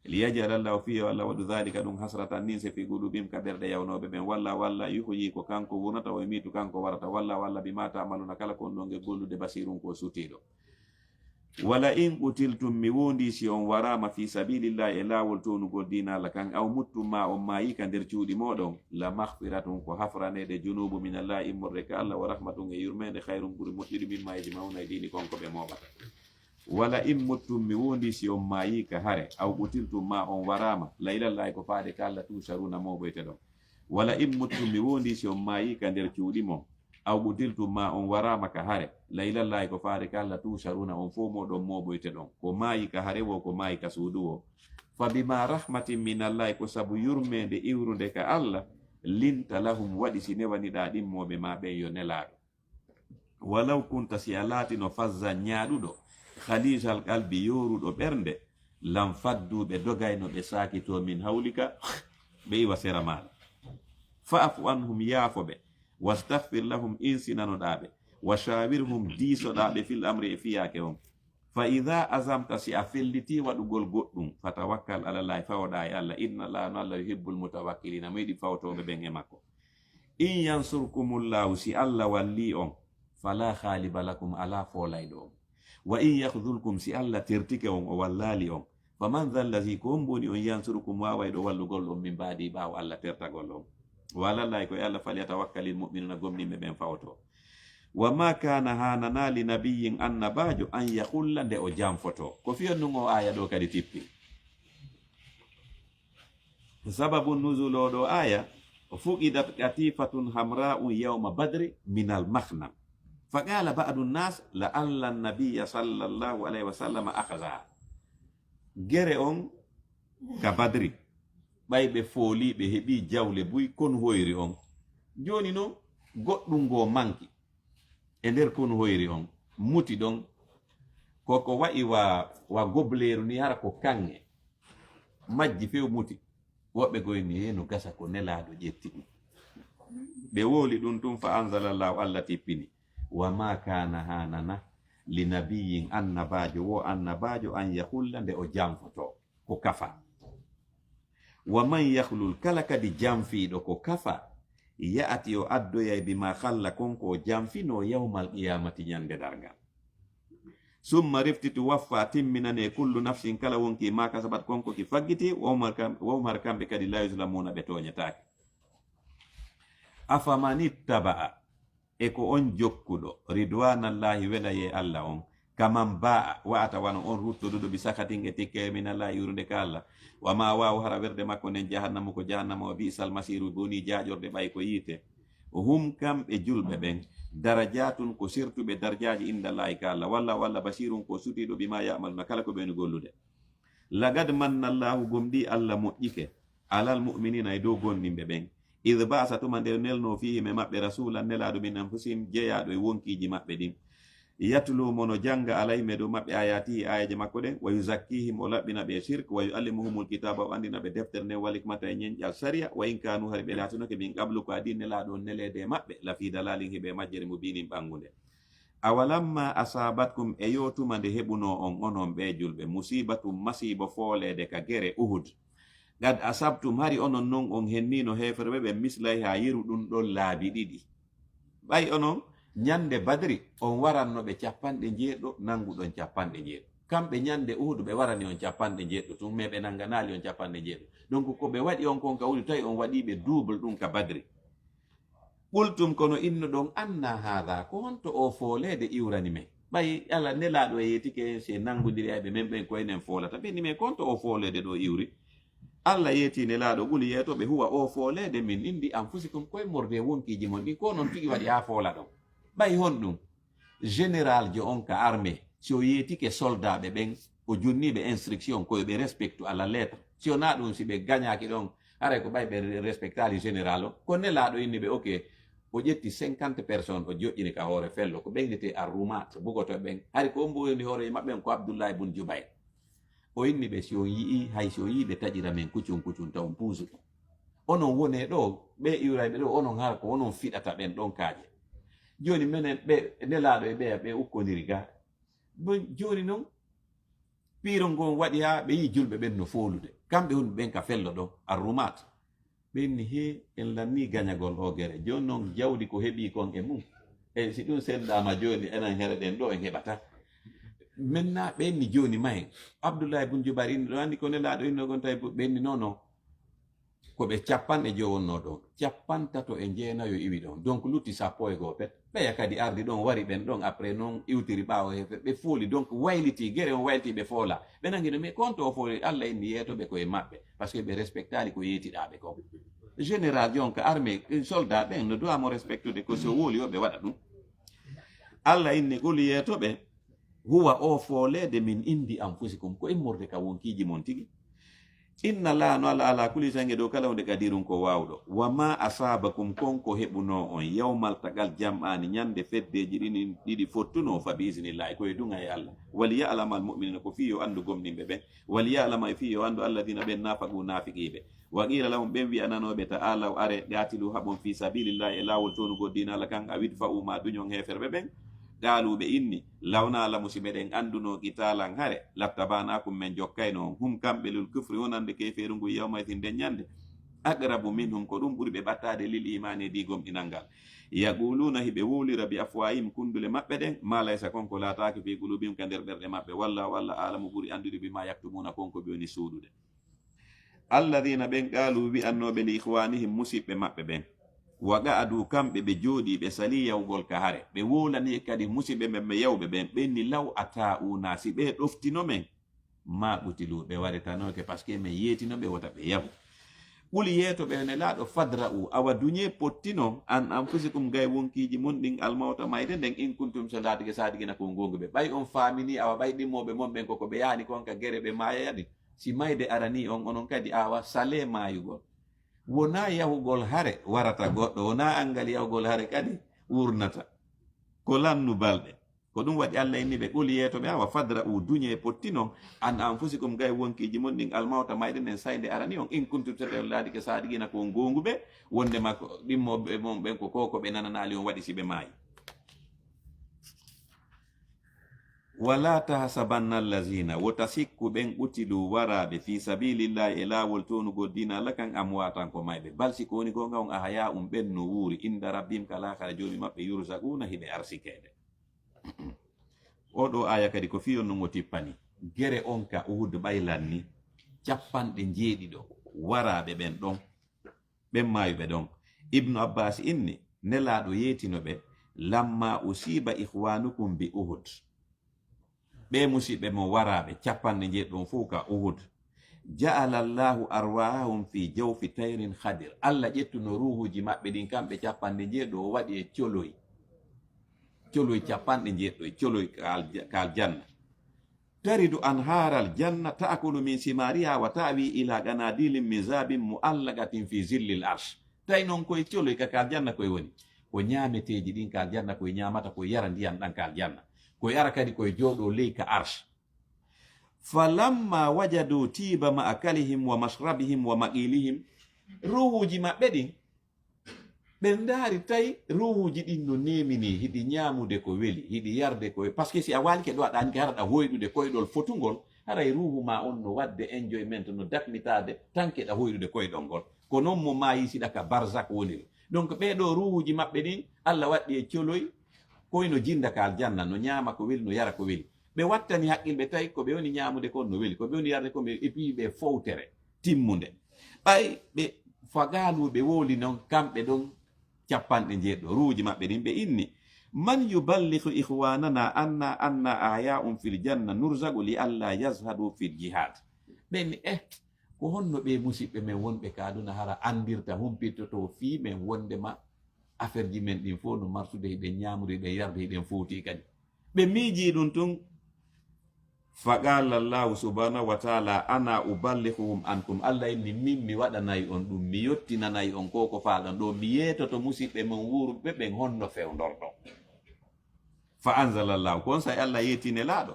Liyaj'ala Allahu, fii yo Allah waɗu, dhalika, ɗum, hasratan, ninse, fi qulubihim, ka ɓerɗe yawnooɓe ɓen. Walla, walla, yuhyi, ko kanko wurnata, wa yumitu, kanko warata. Walla, walla, bima ta'maluna, kala ko on ɗon e gollude, basirun, ko sutiiɗo. Wala in qutiltum, mi wondi si on waraama, fi sabilillahi, e laawol townugol diina Allah kan, aw muttum, ma on maayi ka nder cuuɗi mooɗon, la maghfiratun, ko hafraneede junuubu, minallahi, immorde ka Allah, wa rahmatun, e yurmeende, khayrun, ɓuri moƴƴude, mimma yajma'una, e diini kon ko ɓe mooɓata. Wala in muttum, mi wondi si on maayi ka hare, aw qutiltum, ma on waraama, la ilallahi, ko faade ka Allah, tusharuna, mooɓoyteɗon. Wala in muttum, mi wondi si on maayi ka nder cuuɗi mon, aw qutiltum, ma on waraama ka hare, la ilallahi, ko faade ka Allah, tusharuna, on fow mooɗon mooɓoyteɗon. Ko maayi ka hare woo, ko maayi ka suudu woo. Fa bima rahmatin minallahi, ko sabu yurmeende iwrunde ka Allah, linta lahum, waɗi si newaniɗaa ɗimmooɓe ma ɓen, yo nelaaɗo. Walaw kunta, si a laatino, fazzan, ñaaɗuɗo, khalisal qalbi, yooruɗo ɓernde, lam faddu, ɓe dogayno, ɓe saakito, min hawlika, ɓe iwa sera maaɗa. Fa'fu anhum, yaafo ɓe, wastaghfir lahum, insinanoɗaa ɓe, wa shawirhum, diisoɗaa ɓe, fil amri, e fiyaake on. Fa idha azamta, si a felliti waɗugol goɗɗum, fatawakkal ala Allahi, fawoɗaa e Allah, inna Allaha, no Allah, yuhibbul mutawakkilina, mo yiɗi fawtooɓe ɓen e makko. In yansurkumullahu, si Allah wallii on, fala ghaliba lakum, alaa foolayɗo on. Wa in yakhdhulkum, si Allah tertike on, o wallaali on, faman dhallazi, ko hombo woni on, yansurukum, waawayɗo wallugol on, min ba'di, ɓaawo Allah tertagol on. Wa alallahi, ko e Allah, falyatawakkalil mu'minuna, gomɗinɓe ɓen fawto. Wa ma kana, haananaa, li nabiyyin, annabaajo, an yaghulla, nde o janfoto. Ko fii honɗum o aaya ɗo kadi tippi? Sababu nuzul oo ɗoo aaya, fuqidat qatifatun hamra'u yawma badri minal maghnam. Fa qala ba'du nnas la'alla nabiyya sallallahu alayhi wa sallam akhadhaha. Gere on ka Badri, ɓay ɓe fooli, ɓe heɓi jawle buy, konu hoyri on. Jooni non, goɗɗum ngoo manki e nder konu hoyri on, muti ɗon. Ko ko wa'i wa, wa gobleeru ni, hara ko kaŋŋe majji few muti. Woɓɓe goo inni, "Hee, no gasa ko Nelaaɗo ƴetti ɗum." Ɓe wowli ɗum tun, fa anzalallahu, Allah tippini. Wa ma kana, hanana, li nabiyyin, annabaajo wo annabaajo, an yahulla, nde o janfoto, ko kafa. Wa man yahlul, kala kadi janfiiɗo ko kafa, ya'ti, o addoyay, bima halla, kon ko o janfinoo, yawmal qiyamati, ñande darngal. Summa, refti, tuwaffa, timminane, kullu nafsin, kala wonkii, ma kasabat, kon ko ki faggiti, wa hum, kam-, wa hum, har kamɓe kadi, la yuzlamuna, ɓe tooñataake. Afaman ittaba'a, e ko on jokkuɗo, ridwanallahi, welayee Allah on, kaman ba'a, wa'ata wano on ruttoduɗo, bi sakhatin, e tikkere, minallahi, iwrunde ka Allah, wa ma'wahu, hara werde makko nden, jahannamu, ko jahannama, wa bi'sal masiru, bonii jaaƴorde ɓay ko yiite. Hum, kamɓe julɓe ɓen, darajatun, ko sertuɓe darjaaji, indallahi, ka Allah, wallahu, Allah, basirun, ko sutiiɗo, bima ya'maluna, kala ko ɓe woni gollude. Lagad mannallahu, gomɗii Allah moƴƴike, alal mu'minina, e dow gomɗinɓe ɓen, id ba'asa, tuma nde nelnoo, fiihim, e maɓɓe, rasulan, nelaaɗo, min anfusihim, jeyaaɗo e wonkiiji maɓɓe ɗin, yatlu, mo no jannga, alayhim, e dow maɓɓe, ayatihi, aayeeje makko ɗen, wa yuzakkihim, o laɓɓina ɓe e shirk, wa yu'allimuhumul kitaaba, o anndina ɓe deftere nden, wal hikmata, e ñenƴal sariya, wa in kaanu, hari ɓe laatinoke, min qablu, ko adii nelaaɗo on neleede e maɓɓe, la fii dalalin, hiɓe e majjere, mubiinin, ɓanngunde. Awalamma asaabatkum, e yo tuma nde heɓunoo on, onon ɓee julɓe, musiibatun, masiibo fooleede ka gere Uhud, qad asabtum, hari onon non on henniino heeferɓe ɓen, mislaiha, yeru ɗun ɗon laabi ɗiɗi. Ɓay onon, ñande Badri, on waranno ɓe capanɗe njeeɗiɗo, nannguɗon capanɗe njeeɗiɗo. Kamɓe ñande Uhud, ɓe warani on capanɗe njeeɗiɗo tun, mais ɓe nannganaali on capanɗe njeeɗiɗo. Donc, ko ɓe waɗi on kon, ka woni tawi on waɗii ɓe double ɗun ka Badri. Qultum, kono innuɗon, anna haadha, ko honto oo fooleede iwrani men? Ɓay Allah nelaaɗo e yeetike, si en nanngondiri e ɓe men ɓen, ko enen foolata. Ɓe inni, mais ko honto oo fooleede ɗoo iwri? Allah yeetii nelaaɗo, qul, yeeto ɓe, huwa, oo fooleede, min indi anfusikum, ko immorde e wonkiiji mon ɗin, ko onon tigi waɗi haa foola ɗon. Ɓay honɗun? Général jo on ka armée, si o yeetike soldaaɓe ɓen, o jonnii ɓe instruction, ko yo ɓe respectu à la lettre. Si wonaa ɗun, si ɓe gañaaki ɗon, haray ko ɓay ɓe respectaali général on. Ko nelaaɗo inni ɓe, ok, o ƴetti cinquante personnes, o joƴƴini ka hoore fello, ko ɓe innetee arrumaat, bugotooɓe ɓen. Hari ko on mbo woni hoore maɓɓe on, ko Abdullahi bun Jubayr. O inni ɓe, si on yi'ii, hay si on yi'ii ɓe taƴira men kucun kucun, taw on puusu ɗum. Onon wonee ɗoo, ɓee iwrayɓe ɗoo, onon hara ko onon fiɗata ɓen ɗon kaaƴe. Jooni menen ɓe nelaaɗo e ɓeya ɓe ukkondiri ga. Bon, jooni non, piiro ngon waɗi haa ɓe yi'i julɓe ɓen no foolude. Kamɓe woni ɓen ka fello ɗon, arrumaat. Ɓe inni, hee, en lannii gañagol oo gere. Jooni non jawdi ko heɓii kon e mun. E si ɗum senndaama jooni, enen here ɗen ɗoo en heɓataa. Maintenant, ɓe inni jooni mayen. Abdullahi bun Jubayr inni ɗon, anndi ko nelaaɗo innoo kon tawi ɓe inni, non, non. Ko ɓe capanɗe jowo wonnoo ɗon. Capantato e jeenayo iwi ɗon. Donc, lutti sappo e goo pet. Ɓeya kadi ardi ɗon, wari ɓen ɗon. Après non, iwtiri ɓaawo he, ɓe fooli. Donc, wayliti, gere on wayliti, ɓe foola. Ɓe nangi no, mais ko honto o fooli? Allah inni yeeto ɓe ko e maɓɓe. Parce que ɓe respectaali ko yeetiɗaa ɓe kon. Général jon ka armée, soldat ɓen no doit mo respectude ko si o wowli o ɓe waɗa ɗum. Allah inni, qul, yeeto ɓe, huwa, o fooleede, min indi anfusikum, ko immorde ka wonkiiji mon tigi. Inna Allaha, no Allah, ala kulli shay'in, e dow kala huunde, qadirun, ko waawɗo. Wa ma asabakum, kon ko heɓunoo on, yawmal taqal jam'aani, ñande feddeeji ɗin ɗiɗi fottunoo, fa bi iznillahi, ko e duŋa e Allah. Wal ya'lamal mu'minina, ko fii yo anndu gomɗinɓe ɓen. Wal ya'lama, e fii yo anndu, alladina, ɓen, nafaqu, naafiqiiɓe. Wa qila lahum, ɓen wi'ananooɓe, ta'alaw, are, qatilu, haɓon, fi sabilillahi, e laawol townugol diina Allah kan, aw idfa'u, ma duñon heeferɓe ɓen. Qaalu, ɓe inni, law na'lamu, si meɗen anndunoo, qitaalan, hare, lattaba'naakum, men jokkayno on, hum, kamɓe, lil kufri, wonande keefeeru ngun, yawma idhin, nden ñande, aqrabu minhum, ko ɗum ɓuri ɓe ɓattaade, lil iimaani, e dii gomɗinal ngal. Yaquluuna, hiɓe wowlira, bi afwaahihim, kunndule maɓɓe ɗen, ma laysa, kon ko laataaki, fi quluubihim, ka nder ɓerɗe maɓɓe, wallahu, Allah, a'lamu, ɓuri anndude, bima yaktumuuna, kon ko ɓe woni suuɗude. Alladina, ɓen, qaalu, wi'annooɓe, li ikhwanihim, musiɓɓe maɓɓe ɓen, wa qa'adu, kamɓe ɓe jooɗii, ɓe salii yahugol ka hare, ɓe wowlanii kadi musiɓɓe ɓen, ɓe yawɓe ɓen, ɓe inni, law ata'una, si ɓe ɗoftino men, ma qutilu, ɓe waretanoke, parce que men yeetino ɓe wota ɓe yahu. Qul, yeeto ɓe, nelaaɗo, fadra'u, awa duñee, pottino, an anfusikum, gay wonkiiji mon ɗin, almawta, mayde nden, in kuntum, so laatike, saadiqina, ko goonguɓe. Ɓay on faaminii, awa ɓay ɗimmooɓe mon ɓen, ko ko ɓe yahani kon ka gere, ɓe maayayani. Si mayde aranii on, onon kadi, awa, salee maayugol. Wonaa yahugol hare warata goɗɗo, wonaa anngal yahugol hare kadi wurnata. Ko lannu balɗe. Ko ɗum waɗi Allah inni ɓe, "Qul", yeeto ɓe, "Awa fadra'u", duñe, potti non, "an anfusikum", gay wonkiiji mon ɗin, "al mawta", mayde nden, say nde arani on, "in kuntum", so tawi on laatike, "saadiqiina", ko on goonguɓe, wonndema ko ɗimmooɓe mon ɓen ko ko, ko ɓe nananaali on waɗi si ɓe maayi. "Wala tahsabanna allazina", wota sikku ɓen, "qutilu", waraaɓe, "fi sabilillahi", e laawol townugol diina Allah kan, "amwatan", ko mayɓe. "Bal", si ko woni goonga on, "ahya'un", ɓen no wuuri, "inda rabbihim", ka laakara Joomi maɓɓe, "yurzaquuna", hiɓe arsikeede. Oo ɗoo aaya kadi ko fii on non o tippani. Gere on ka Uhud ɓaylan ni, capanɗe njeeɗiɗo waraaɓe ɓen ɗon, ɓen maayuɓe ɗon. Ibnu Abbaas inni, Nelaaɗo yeetino ɓe, "Lamma usiba ikhwanukum bi Uhud." Ɓee musiɓɓe mon waraaɓe capanɗe njeeɗiɗo on fow ka Uhud. "Ja'ala Allahu arwahahum fi jawfi tayrin khadir." Allah ƴettuno ruuhuuji maɓɓe ɗin, kamɓe capanɗe njeeɗiɗo, o waɗi e coloy. Coloy capanɗe njeeɗiɗo, coloy ka alja-, ka aljanna. "Taridu anhaaral janna, ta'kulu min simariha, wa ta'wi ila qanadilin min zahabin mu'allaqatin fi zillil arsh." Tawi non koye coloy ka, ka aljanna koye woni. Ko ñaameteeji ɗin ka aljanna koye ñaamata, koye yara ndiyan ɗan ka aljanna. Koye ara kadi koye jooɗoo ley ka arsh. "Falamma wajadu tiba ma'akalihim wa mashrabihim wa maqilihim." Ruuhuuji maɓɓe ɗin, ɓe ndaari tawi ruuhuuji ɗin no neeminii, hiɗi ñaamude ko weli, hiɗi yarde ko we-, parce que si a waalike ɗo, aɗa anndi hara ɗa hoyɗude koyɗol fotungol, haray ruuhu ma on no waɗde enjoyment, no dakmitaade, tanke ɗa hoyɗude koyɗol ngol. Ko non mo maayi siɗa ka barzak woniri. Donc, ɓee ɗoo ruuhuuji maɓɓe ɗin, Allah waɗɗi e coloy, koy no jinda ka aljanna, no ñaama ko weli, no yara ko weli. Ɓe wattani haqqil ɓe tawi ko ɓe woni ñaamude kon no weli, ko ɓe woni yarde kon, ɓe, et puis ɓe fowtere timmunde. Ɓay ɓe fagaalu ɓe wowli non, kamɓe ɗon capanɗe njeeɗiɗo, ruuji maɓɓe ɗin, ɓe inni, "Man yuballighu ikhwanana anna, anna ahya'un fil janna nurzaqu li alla yazhadu fil jihad." Ɓe inni, "Eh, ko honno ɓee musiɓɓe men wonɓe ka aduna hara andirta, humpitoto fii men wondema affaire ji men ɗin fow no marsude, hiɗen ñaamude, hiɗen yarde, hiɗen fowti kadi?" Ɓe miijii ɗum tun. Fa qaala Allahu subhanahu wa ta'ala, "Ana uballighuhum ankum." Allah inni, "Min mi waɗanay on ɗum, mi yottinanay on ko ko faalɗon ɗo, mi yeetoto musiɓɓe mon wuuruɓe ɓen honno fewndorɗon." Fa anzala Allahu, ko on saa'i Allah yeeti Nelaaɗo,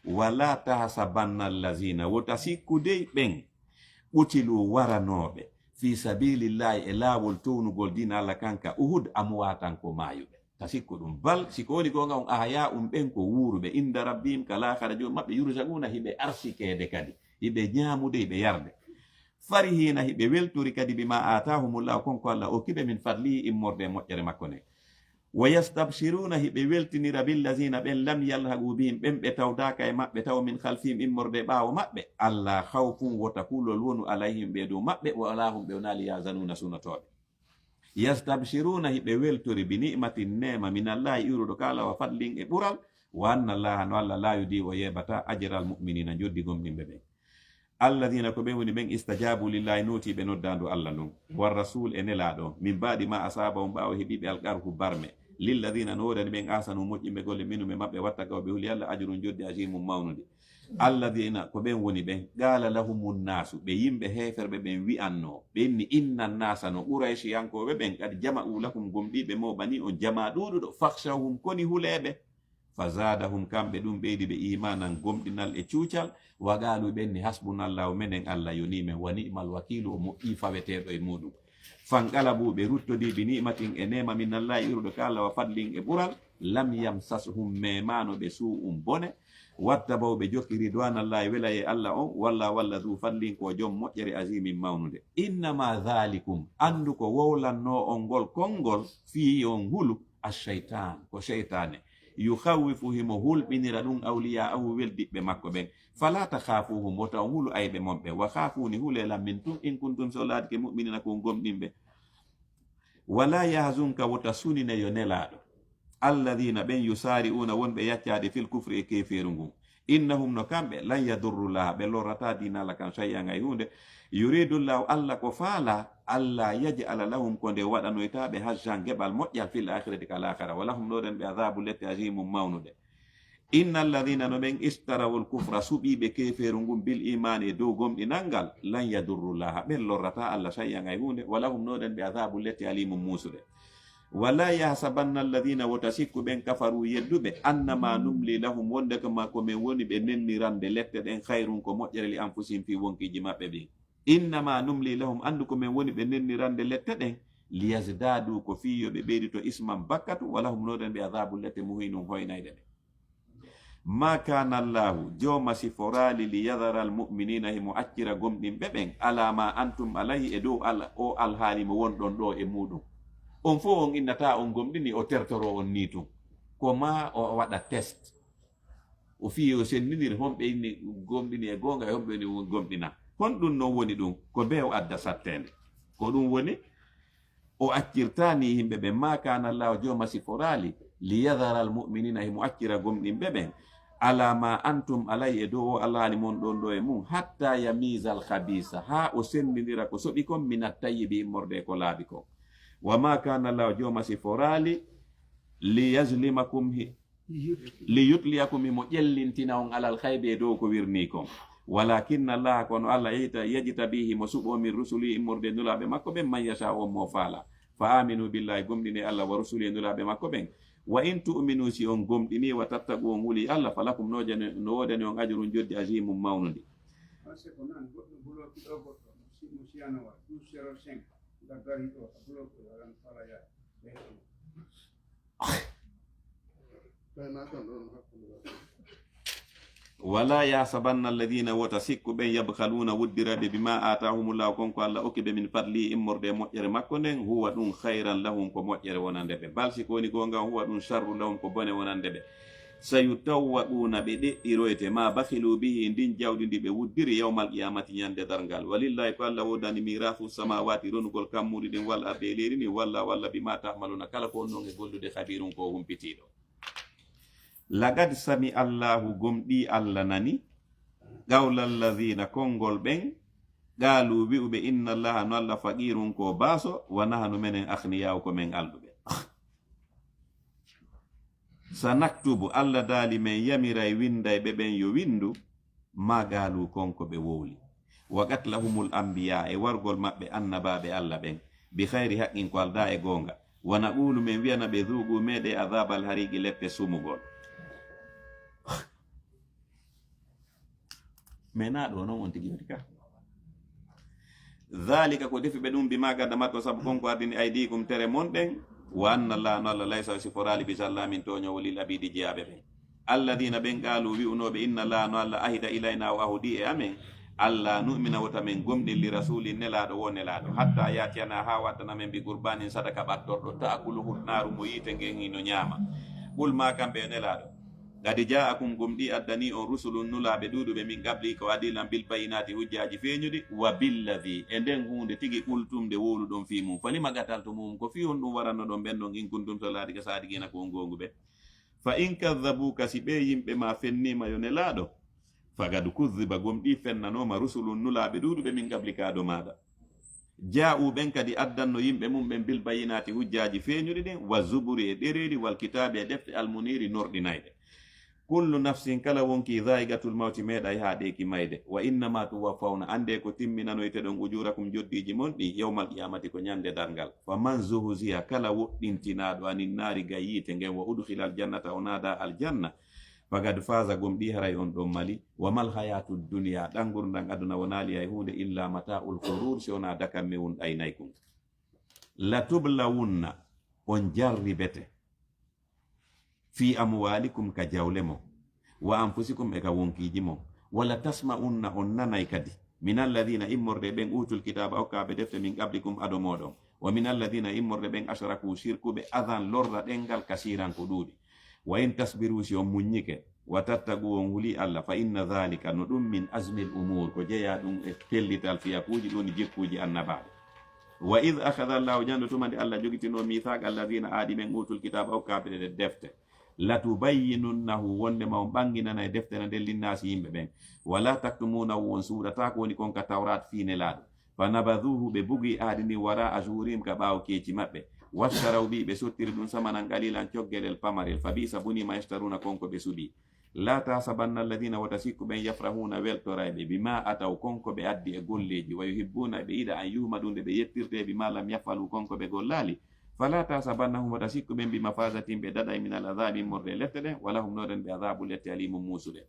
"Wala tahsabanna allazina," wota sikku dey ɓen, "qutilu," waranooɓe, "fi sabilillahi," e laawol townugol diina Allah kan ka Uhud, "amwatan," ko maayuɓe. Ta sikku ɗum. "Bal," si ko woni goonga on, "ahya'un," ɓen ko wuuruɓe, "inda rabbihim," ka laakara Joomi maɓɓe, "yurzaquna," hiɓe arsikeede kadi, hiɓe ñaamude, hiɓe yarde. "Farihina," hiɓe weltori kadi, "bima atahumullahu," kon ko Allah okki ɓe, "min fadlihi," immorde e moƴƴere makko nden. "Wa yastabshiruna," hiɓe weltinira, "billazina," ɓen, "lam yalhaqu bihim," ɓen ɓe tawdaaka e maɓɓe taw, "min khalfihim," immorde e ɓaawo maɓɓe, "alla khawfun," wota kulol wonu, "alayhim," ɓe dow maɓɓe, "wa la hum," ɓe wonaali, "yahzanuna," sunotooɓe. "Yastabshiruna," hiɓe weltori, "bi ni'matin," neema, "min Allahi," iwruɗo ka Allah, "wa fadlin," e ɓural, "wa anna Allaha," no Allah, "la yudi'u," o yeebataa, "ajral mu'minina," njoddi gomɗinɓe ɓen. "Alladina," ko ɓen woni ɓen, "istajabu lillahi," nootiiɓe noddaandu Allah ndun, "war rasul," e Nelaaɗo, "min ba'di ma asabahum," ɓaawo heɓiiɓe alqarhu, barme, "lilladina," no woodani ɓen, "ahsanu," moƴƴinɓe golle, "minhum," e maɓɓe, "wattaqaw," ɓe huli Allah, "ajrun," njoddi, "azimun," mawnude. "Alladina," ko ɓen woni ɓen, "qala lahumun nasu," ɓe yimɓe heeferɓe ɓen wi'anno, ɓe inni, "inna nasa," no Qurayshiyankooɓe ɓen, "qad jama'u lakum," gomɗiiɓe mooɓanii on jamaa ɗuuɗuɗo, "fakhshawhum," koni hulee ɓe. "Fa zadahum," kamɓe ɗum ɓeydi ɓe, "imanan," gomɗinal e cuucal, "wa qalu," ɓe inni, "Hasbunallahu," menen Allah yonii men, "wa ni'mal wakiilu," o moƴƴii faweteeɗo e muuɗum. "Fanqalabu," ɓe ruttodii, "bi ni'matin," e neema, "minallahi," iwruɗo ka Allah, "wa fadlin," e ɓural, "lam yamsashum," meemaano ɓe suu'un bone, "wattabaw," ɓe jokki, "ridwanallahi," welayee Allah on, "wallahu," Allah, "zu fadlin," ko jom moƴƴere, "azimin," mawnunde. "Innama dhalikum," anndu ko wowlannoo on ngol konngol, fii on hulu, "ash-shaytan," ko seytaane, "yukhawwifu," himo hulɓinira ɗum, "awliya'ahu," weldiɓɓe makko ɓen. "Fala takhafuhum," wota on hulu ayɓe mon ɓen. "Wa khafuni," hulee lan min tun, "in kuntum," so laatike, "mu'minina," ko on gomɗinɓe. "Wala yahzunka," wota sunine yo Nelaaɗo, "alladhina," ɓen, "yusari'una," wonɓe yaccaade, "fil kufri," e keefeeru ngun. "Innahum," no kamɓe, "lan yadurrullaha," ɓe lorrataa diina Allah kan, "shay'an," hay huunde. "Yuridullahu," Allah ko faalaa, "alla yaj'ala lahum," ko nde waɗanoytaa ɓe, "hajjan," geɓal moƴƴal, "fil akhirati," ka laakara. "Wa lahum," no woodani ɓe, "adhabun," lette, "azimun," mawnude. "Innal ladhina," no ɓen, "ishtarawul kufra," suɓiiɓe keefeeru ngun, "bil imaani," e dow gomɗinal ngal, "lan yadurrullaha," ɓen lorrataa Allah, "shay'an," hay huunde, "wa lahum," no woodani ɓe, "adhabun," lette, "alimun," muusude. Wala yahsabanna alladhina, wota sikku ɓen, kafaru, yedduɓe, annama numli lahum, wonde ko ma ko men woni ɓe nennirande lette ɗen, khayrun, ko moƴƴere, li anfusihim, fii wonkiiji maɓɓe ɗin. Innama numli lahum, anndu ko men woni ɓe nennirande lette ɗen, liyazdadu, ko fii yo ɓe ɓeydito, isman, bakkatu, walahum, no ɗen ɓe adhabun, lette, muhinun, hoynayɗe ɓe. Ma kana Allahu, jooma siforaali, li yadhara almu'minina, himo accira gomɗinɓe ɓen, ala ma antum alayhi, e dow al-, o alhaali mo wonɗon ɗo e muɗum. On fof on innata on gomɗini, o tertoro on ni tun. Ko ma o waɗa test. O fii o senndinir honɓe inni gomɗini e goonga e honɓe inni gomɗina. Honɗum non woni ɗum? Ko bee o adda satteende. Ko ɗum woni o accirtaani yimɓe ɓen. Ma kana Allahu, jooma siforaali, li yadhara almu'minina, himo accira gomɗinɓe ɓen, ala ma antum alayhi, e dow o alhaali mon ɗon ɗo e mum, hatta yamiza alkhabisa, haa o senndindira ko soɓi kon, min attayyibi, immorde e ko laaɓi kon. Wa ma kana Allahu, jooma siforaali, li yazlimakum hi-, li yutliyakum, himo ƴellintina on, alal khaybi, e dow ko wirnii kon. Walakinna Allaha, kono Allah, yajta-, yajtabi, himo suɓoo, min rusuli, immorde e nulaaɓe makko ɓen, man yasha, on mo faala. Fa aminu billahi, gomɗinee Allah, wa rusuli, e nulaaɓe makko ɓen. Wa in tu'minu, si on gomɗinii, wa tattaqu, on huli Allah, falakum, no jani-, no woodani on, ajrun, joddi, azimun, mawnundi. Parce que ko nan goɗɗo bloqué ɗo, goɗɗo mo si-, mo siyanowa, douze zéro cinq, nga gari ɗo, a bloqué, waɗan fala yaade. Wala yahsabanna alladhina, wota sikku ɓen, yabkhaluna, wuddirayɓe, bima atahumullahu, kon ko Allah okki ɓe, min fadli, immorde e moƴƴere makko nden, huwa, ɗum, khayran lahum, ko moƴƴere wonande ɓe. Bal, si ko woni goonga, huwa, ɗum, sharru lahum, ko bone wonande ɓe. Sayutawwaquna, ɓe ɗeɗɗiroyte, ma bakhilu bihi, ndin jawdi ndi ɓe wuddiri, yawmal qiyamati, ñande darngal. Walillahi, ko Allah woodani, mirasu samawati, ronugol kammuuli ɗin, wal ardi, e leydi ndin, walla, walla, bima ta'maluna, kala ko on non e gollude, khabirun, ko o humpitiiɗo. Laqad sami Allahu, gomɗii Allah nani, qawla alladhina, konngol ɓen, qaalu, wi'uɓe, inna Allaha, no Allah, faqirun, ko baaso, wa nahnu, menen, aghniya'u, ko men alɗuɓe. Sanaktubu, Allah daali, men yamiray, winday ɓe ɓen yo winndu, ma qaalu, kon ko ɓe wowli. Wa qatlahumul anbiya, e wargol maɓɓe annabaaɓe Allah ɓen, bi khayri haqqin, ko aldaa e goonga. Wa naqulu, men wi'ana ɓe, dhuqu, meeɗee, adhabal hariqi, lepte sumugol. Mais naa ɗo non on tigi woni ka. Dhalika, ko defi ɓe ɗum, bima qaddamat, ko sabu kon ko ardini, aydikum, tere mon ɗen, wa anna Allah, no Allah, laysa, siforaali, bi zallamin, tooñoowo, lil abidi, jeyaaɓe ɓen. Alladhina, ɓen qaalu, wi'unooɓe, inna Allah, no Allah, ahida ilayna, o ahdi e amen, alla nu'mina, wota men gomɗin, li rasulin, nelaaɗo, wo nelaaɗo, hatta yatiyana, haa waddana men, bi qurbanin, sadaka ɓattorɗo, ta'kuluhu naaru, mo yiite ngen hino ñaama. Qul, ma kamɓe, yo nelaaɗo, qad ja'akum, gomɗii addanii on, rusulun, nulaaɓe ɗuuɗuɓe, min qabli, ko adii lan, bil bayyinaati, hujjaaji feeñuɗi, wa billadhi, e nden huunde tigi, qultum, nde wowluɗon fii mum, falima qataltumuhum, ko fii honɗum warannoɗon ɓen ɗon, in kuntum, so laaɗike, saadiqiina, ko on goonguɓe. Fa in kadhabuuka, si ɓee yimɓe ma fenniima, yo nelaaɗo, faqad kudhiba, gomɗii fennanooma, rusulun, nulaaɓe ɗuuɗuɓe, min qablika, ado maaɗa. Jaa'u, ɓen kadi addanno yimɓe mum ɓen, bil bayyinaati, hujjaaji feeñuɗi ɗin, wa zuburi, e ɗereeli, wal kitaabi, e defte, al muniiri, norɗinayɗe. Kullu nafsin, kala wonkii, dhaa'iqatul mawti, meeɗay haaɗeeki mayde. Wa innama tuwaffawna, anndee ko timminanoyteɗon, ujuurakum, joddiiji mon ɗin, yawmal qiyaamati, ko ñande darngal. Faman zuhziha, kala woɗɗintinaaɗo, anin naari, ga yiite ngen, wa udkhilal jannata, o naada aljanna, faqad faaza, gomɗii haray on ɗon mali. Wa mal hayatud dunya, ɗan ngurndan aduna wonaali hay huunde, illa mata'ul ghurur, si wonaa dakamme wun ɗaynaykun. Latublawunna, on jarribete, fi amwalikum, ka jawle mon, wa anfusikum, e ka wonkiiji mon, wala tasma'unna, on nanay kadi, min alladhina, immorde ɓen, utul kitaaba, okkaaɓe defte, min qablikum, ado mooɗon, wa min alladhina, immorde ɓen, ashraku, shirkuɓe, adhan, lorra ɗengal, kasiran, ko ɗuuɗi. Wa in tasbiru, si on muññike, wa tattaqu, on huli Allah, fa inna dhalika, no ɗum, min azmil umur, ko jeyaa ɗum e pellital fiyakuuji, ɗum woni jikkuuji annabaaɓe. Wa idh akhadha Allahu, janɗo tuma nde Allah jogitinoo, mithaqa alladhina, ahdi ɓen, utul kitaaba, okkaaɓe ɗe defte, latubayyinunnahu, wonde ma on ɓanginanay deftere nden, linnaasi, yimɓe ɓen, wala taktumunahu, on suuɗataa ko woni kon ka Tawraat fii Nelaaɗo. Fa nabadhuhu, ɓe bugi ahdi ndin, wara'a zuhurihim, ka ɓaawo keeci maɓɓe. Washtaraw bihi, ɓe sottiri ɗum, samanan qalilan, coggelel pamarel. Fa bi'sa, bonii, ma yashtaruna, kon ko ɓe suɓii. La tahsabanna alladhina, wota sikku ɓen, yafrahuna, weltorayɓe, bima ataw, kon ko ɓe addi e golleeji, wa yuhibbuna, ɓe yiɗa, an yuhmadu, nde ɓe yettirtee, bima lam yaf'alu, kon ko ɓe gollaali. Fala tasabannahum, wota sikku ɓen, bi mafazatin, ɓe daɗay, min al azabi, immorde e lette ɗen, wala hum, noɗen ɓe, azabu, lette, alimun, muusuɗe.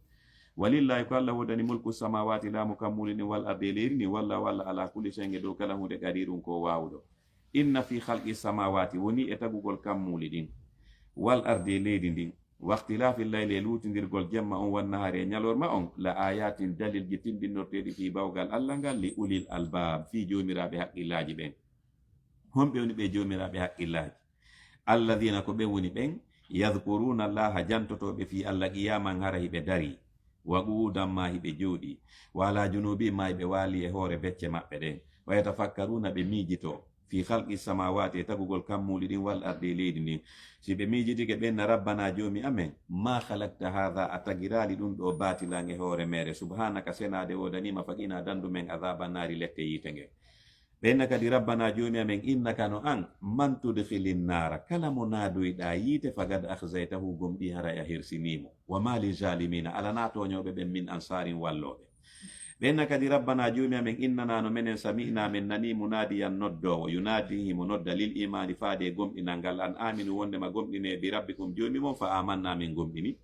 Walillahi, ko Allah woodani, mulku samawati, laamu kammuuli ɗin, wal ardi, e leydi ndin, wallahu, Allah, ala kulli shay'in, e dow kala huunde, qadirun, ko waawuɗo. Inna fi khalqi samawati, woni e tagugol kammuuli ɗin, wal ardi, e leydi ndin, waqtilafi llayli, e luutindirgol jemma on, wan nahari, e ñalorma on, la ayatin, dalilji tinndinnorteeɗi fii bawgal Allah ngal, li ulil albab, fii joomiraaɓe haqqillaaji ɓen. Honɓe woni ɓee joomiraaɓe haqqillaaji? Alladhina, ko ɓen woni ɓen, yadhkuruna Allaha, jantotooɓe fii Allah, qiyaman, hara hiɓe darii, wa qu'udan, maa hiɓe jooɗii, wa ala junubihim, maa hiɓe waalii e hoore becce maɓɓe ɗen, wa yatafakkaruna, ɓe miijitoo, fii khalqi samawati, e tagugol kammuuli ɗin, wal ardi, e leydi ndin. Si ɓe miijitike, ɓe inna, rabbana, joomi amen, ma khalaqta hadha, a tagiraali ɗun ɗoo, batilan, e hoore meere, subhanaka, senaade woodanii ma, faqina, danndu men, adhaban nari, lette yiite ngen. Ɓe inna kadi, rabbana, joomi amen, innaka, no an, man tudkhilin nara, kala mo naadoyɗaa yiite, faqad akhzaytahu, gomɗii haray a hersinii mo, wa ma li zalimina, alanaa tooñooɓe ɓen, min ansarin, wallooɓe. Ɓe inna kadi, rabbana, joomi amen, innana, no menen, sami'na, men nanii, munadiyan, noddoowo, yunadi, himo nodda, lil imani, faade e gomɗinal ngal, an aminu, wondema gomɗinee, bi rabbikum, joomi mon, fa amanna, men gomɗini.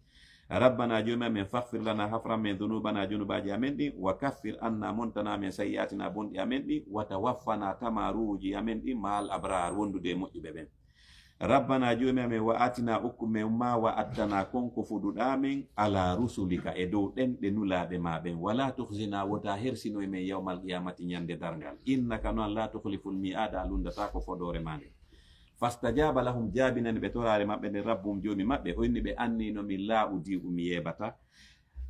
Rabbana, joomi amen, faghfir lana, hafran men, dhunubana, junubaaji amen ɗin, wa kaffir anna, montana men, sayyi'atina, bonɗi amen ɗin, wa tawaffana, tama ruuhuuji amen ɗin, ma'al abrar, wondude e moƴƴuɓe ɓen. Rabbana, joomi amen, wa atina, okku men, ma wa'adtana, kon ko foduɗaa men, ala rusulika, e dow ɗen ɗe nulaaɓe maa ɓen, wala tukhzina, wota hersinoy men, yawmal qiyamati, ñande darngal, innaka, no an, la tukhliful mi'ada, a lunndataako fodoore maa nden. Fastajaba lahum, jaabinani ɓe toraare maɓɓe nden, rabbuhum, joomi maɓɓe, o inni ɓe, anni, no min, la udi'u, mi yeebataa,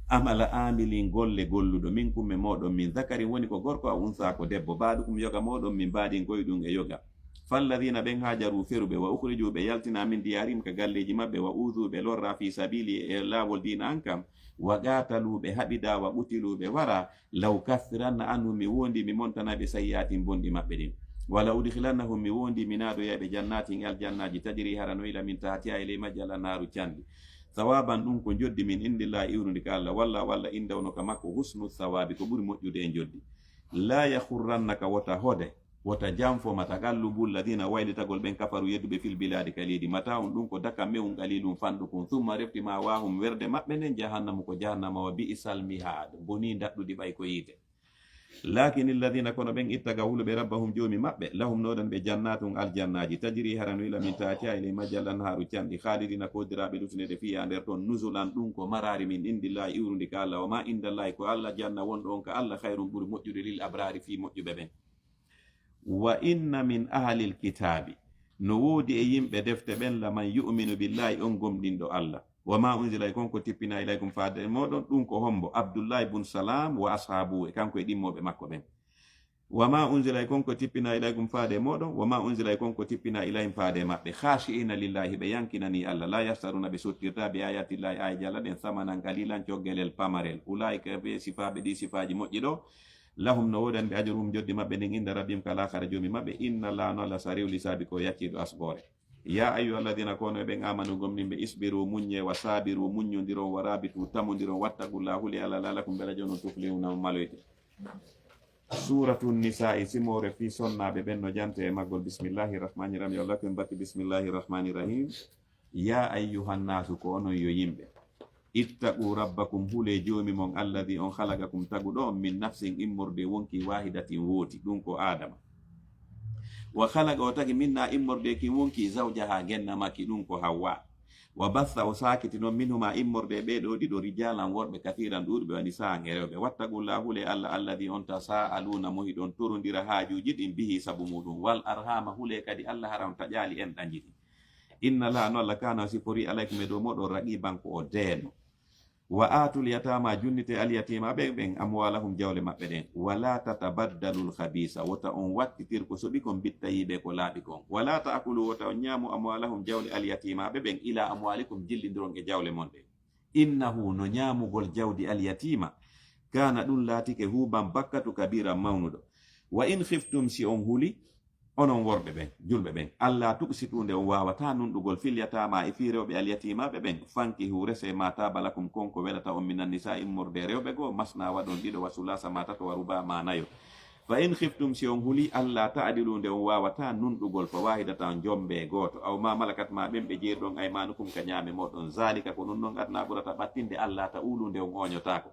amala amilin, golle golluɗo, minkum, e mooɗon, min dhakarin, woni ko gorko, aw untha, ko debbo, ba'dukum, yoga mooɗon, min ba'din, goyɗum e yoga. Falladhina, ɓen, hajaru, feruɓe, wa ukhriju, ɓe yaltina, min diyarihim, ka galleeji maɓɓe, wa udhu, ɓe lorra, fi sabili, e laawol diina an kan, wa qatalu, ɓe haɓida, wa qutilu, ɓe wara, la ukaffiranna anhum, mi wondi, mi montana ɓe, sayyi'atihim, bonɗi maɓɓe ɗin. Wa la udkhilannahum, mi wondi, mi naadoya ɓe, jannatin, e aljannaaji, tajri, hara no ila, min tahtiha, e ley majji, al anharu, canɗi. Thawaban, ɗum ko njoddi, min indillahi, iwrundi ka Allah, wallahu, Allah, indahu, no ka makko, husnu thawabi, ko ɓuri moƴƴude e njoddi. La yaghurrannaka, wota hode, wota janfo ma, taqallubu lladhina, waylitagol ɓen, kafaru, yedduɓe, fil biladi, ka leydi, mata'un, ɗum ko dakam, mehun, qalilun, fanɗukun, thumma, refti, ma'wahum, werde maɓɓe nden, jahannamu, ko jahannama, wa bi'sal mihad, bonii ndaɗɗudi ɓay ko yiite. Lakin alladhina, kono ɓen, ittaqaw, huluɓe, rabbahum, joomi maɓɓe, lahum, no ɗon ɓe, jannatun, aljannaaji, tajri, hara no ila, min tahtiha, e ley majji, al anharu, canɗi, khalidina, ko diraaɓe lutinede, fiha, nder ton, nuzulan, ɗum ko maraari, min indillahi, iwrundi ka Allah, wa ma indallahi, ko Allah, janna wonɗo on ka Allah, khayrun, ɓuri moƴƴude, lil abrari, fii moƴƴuɓe ɓen. Wa inna min ahlil kitabi, no woodi e yimɓe defte ɓen, la man yu'minu billahi, on gomɗinɗo Allah. Wa ma unzila, e kon ko tippina, ilaykum, faade e moɗon, ɗum ko hombo? Abdullahi bun Salam wa ashabuhu, e kanko e ɗimmooɓe makko ɓen. Wa ma unzila, e kon ko tippina, ilaykum, faade e moɗon, wa ma unzila, e kon ko tippina, ilayhim, faade e maɓɓe. Khashi'ina lillahi, ɓe yankinani Allah, la yashtaruna, ɓe sottirta, bi ayatillahi, aayeeje Allah ɗen, thamanan qalilan, coggelel pamarel. Ulaika, ɓe sifaaɓe ɗi sifaaji moƴƴi ɗo, lahum, no woodani ɓe, ajruhum, joddi maɓɓe ndin, inda rabbihim, ka laakara joomi maɓɓe, inna Allah, no Allah, sari'ul hisabi, ko yacciiɗo asboore. Ya ayyuha alladhina, kono e ɓen, amanu, gomɗinɓe, isbiru, muññe, wa sabiru, muññondiron, wa rabitu, tamondiron, wattaqullaha, hule Allah, la'allakum, bela jonon, tuflihuna, on maloyte. Suratu Nisa'i, simoore fii sonnaaɓe ɓen no jante e maggol. Bismillahi rahmani rahim. Yo Allah ko en barki. Bismillahi rahmani rahim. Ya ayyuhan nasu, ko onon yo yimɓe. Ittaqu rabbakum, hulee joomi mon, alladhi, on, khalaqakum, taguɗo on, min nafsin, immorde wonkii, wahidatin, wooti, ɗum ko Adama. Wa khalaqa, o tagi, minha, immorde kin wonkii, zawjaha, genna makki, ɗum ko Hawwa. Wa batha, o saakiti non, minhuma, immorde ɓee ɗoo ɗiɗo, rijalan, worɓe, kathiran, ɗuuɗuɓe, wa nisaan, e rewɓe. Wattaqullaha, hulee Allah, alladhi, on, tasaaluna, mo hiɗon torondira haajuuji ɗin, bihi, sabu muuɗum. Wal arhama, hulee kadi Allah, hara on taƴaali enɗanji ɗin. Inna Allaha, no Allah, kana, o siforii, alaykum, e dow mooɗon, raqiban, ko o deeno. Wa atul yatama, junnite alyatimaɓe ɓen, amwalahum, jawle maɓɓe ɗen. Wala tatabaddalul khabisa, wota on wattitir ko soɓi kon, bittayibe, ko laaɓi kon. Wala taakulu, wota on ñaamu, amwalahum, jawle alyatimaɓe ɓen, ila amwalikum, jillindiron e jawle mon ɗen. Innahu, no ñaamugol jawdi alyatima, kana, ɗum laatike, huuban, bakkatu, kabiran, mawnuɗo. Wa in khiftum, si on huli, onon worɓe ɓen, julɓe ɓen, alla tuksitu, nde on waawataa nunɗugol, fil yataama, e fii rewɓe alyatiimaaɓe ɓen, fankihu, resee, maa taaba lakum, kon ko welata on, minan nisaa, immorde e rewɓe goo, masnaa, waɗon ɗiɗo, wa sulaasa, maa tato, wa rubaa'a, maa nayo. Fa in khiftum, si on huli, alla ta'dilu, nde on waawataa nunɗugol, fa wahidatan, on jombe gooto, aw ma malakat, ma ɓen ɓe jeerɗon, aymanukum, ka ñaame mooɗon, zalika, ko ɗun ɗon, adna, ɓurata ɓattinde, alla ta'ulu, nde on ooñotaako.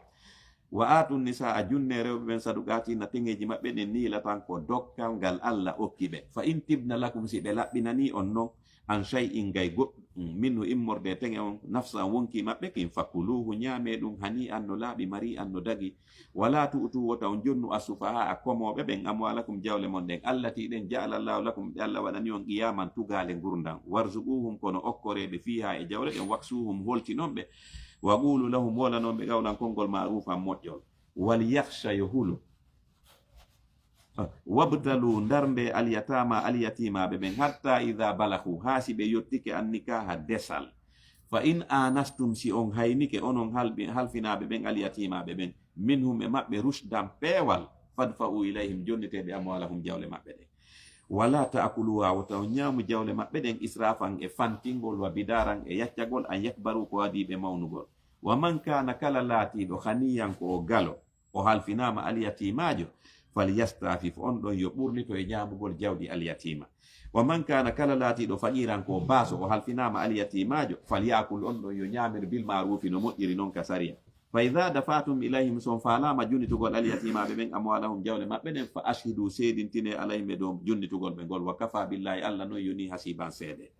Wa atun nisaa, junne rewɓe ɓen, saduqaatihinna, teŋeeji maɓɓe ɗin, nihlatan, ko dokkal ngal alla okki ɓe. Fa in tibna lakum, si ɓe laɓɓinanii on non, an shay'in, gay goɗɗum, minhu, immorde e teŋe on, nafsan, wonkii maɓɓe kin, fakuluhu, ñaamee ɗum, hani'an, no laaɓi, mari'an, no dagi. Wala tu'tu, wota on jonnu, assufaha'a, komooɓe ɓen, amwalakum, jawle mon ɗen, allati, ɗen, ja'ala Allahu lakum, ɗe alla waɗani on, qiyaman, tugaale ngurndan, warzuquhum, kono okkoree ɓe, fiha, e jawle ɗen, waksuhum, holtinon ɓe, wa qulu lahum, wolanon ɓe, qawlan, konngol, ma'rufan, moƴƴol. Wal yakhsha, yo hulu. Wabtalu, ndarnde, alyatama, alyatimaɓe ɓen, hatta idha balaghu, haa si ɓe yottike, annikaha, desal. Fa in anastum, si on haynike, onon halbi-, halfinaaɓe ɓen, alyatimaɓe ɓen, minhum, e maɓɓe, rushdan, peewal, fadfa'u ilayhim, jonnitee ɓe, amwalahum, jawle maɓɓe ɗen. Wala ta'kuluha, wota on ñaamu jawle maɓɓe ɗen, israfan, e fantingol, wa bidaran, e yaccagol, an yakbaru, ko adii ɓe mawnugol. Wa man kana, kala laatiiɗo, ghaniyan, ko o galo, o halfinaama, alyatimaajo, falyastafif, on ɗon yo ɓurlito e ñaamugol jawdi alyatima. Wa man kana, kala laatiiɗo, faqiran, ko o baaso, o halfinaama, alyatimaajo, falyakul, on ɗon yo ñaamir, bil ma'rufi, no moƴƴiri non ka sariya. Fa idha dafa'tum ilayhim, si on faalaama junnitugol, alyatimaɓe ɓen, amwalahum, jawle maɓɓe ɗen, fa ashhidu, seedintinee, alayhim, e dow junnitugol ɓe ngol, wa kafa billahi, alla non yonii, hasiban, seede.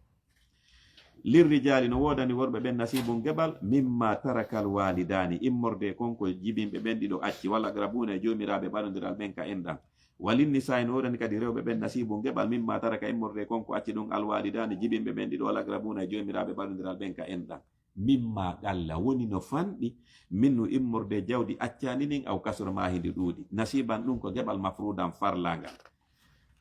Lirrijali, no woodani worɓe ɓen, nasibun, geɓal, mimma tarakal walidani, immorde e kon ko jibinɓe ɓen ɗiɗo acci, wal aqrabuna, e joomiraaɓe ɓadondiral ɓen ka enɗan. Walinnisa'i, no woodani kadi rewɓe ɓen, nasibun, geɓal, mimma taraka, immorde e kon ko acci ɗon, al walidani, jibinɓe ɓen ɗiɗo, wal aqrabuna, e joomiraaɓe ɓadondiral ɓen ka enɗan. Mimma qalla, woni no fanɗi, minhu, immorde e jawdi accaandi ndin, aw kasura, ma hindi ɗuuɗi. Nasiban, ɗum ko geɓal, mafrudan, farlangal.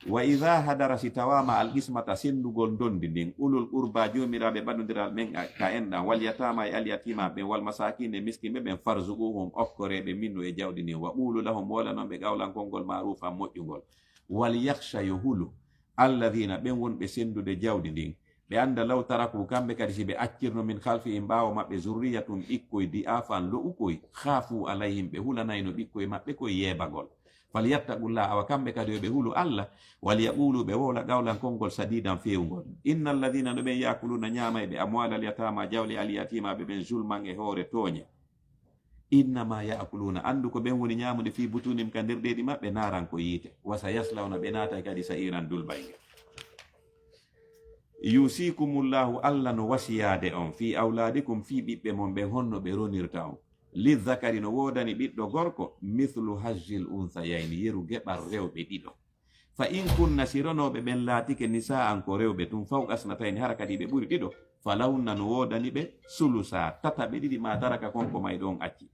Wa idha hadara, si tawaama, al qismata, senndugol ndondi ndin, ulul qurba, joomiraaɓe ɓadondiral ɓen a-, ka enɗan, wal yatama, e alyatimaaɓe ɓen, wal masakin, e miskinɓe ɓen, farzuquhum, okkoree ɓe, minhu, e jawdi ndin, wa qulu lahum, wolanon ɓe, qawlan, konngol, ma'rufan, moƴƴungol. Wal yakhsha, yo hulu, alladhina, ɓen wonɓe senndude jawdi ndin, ɓe annda, law taraku, kamɓe kadi, si ɓe accirno, min khalfihim, ɓaawo maɓɓe, zurriyatun, ɓikkoy, di'afan, lo'ukoy, khafu alayhim, ɓe hulanayno ɓikkoy maɓɓe koy yeebagol. Falyattaqullah, awa kamɓe kadi yo ɓe hulu Alla, walyaqulu, ɓe wowla, qawlan, konngol, sadidan, feewngol. Innal ladhina, no ɓen, ya'kuluna, ñaamayɓe, amwalal yatama, jawle alyatimaaɓe ɓen, zulman, e hoore tooñe. Innama ya'kuluna, anndu ko ɓen woni ñaamude, fi butunihim, ka nder reedu maɓɓe, naran, ko yiite. Wa sayaslawna, ɓe naatay kadi, sa'iran, dulbayngel. Yusikumullahu, Alla no wasiyaade on, fi awladikum, fi ɓiɓɓe mon ɓen, honno ɓe ronirta on. Lizzakari, no woodani ɓiɗɗo gorko, mithlu hazzil unsayayni, yeru geɓal rewɓe ɗiɗo. Fa in kunna, si ronooɓe ɓen laatike, nisa'an, ko rewɓe tun, fawqa isnatayni, hara kadi ɓe ɓuri ɗiɗo, falahunna, no woodani ɓe, sulusa, tataɓe ɗiɗi, ma taraka, kon ko mayɗo on acci.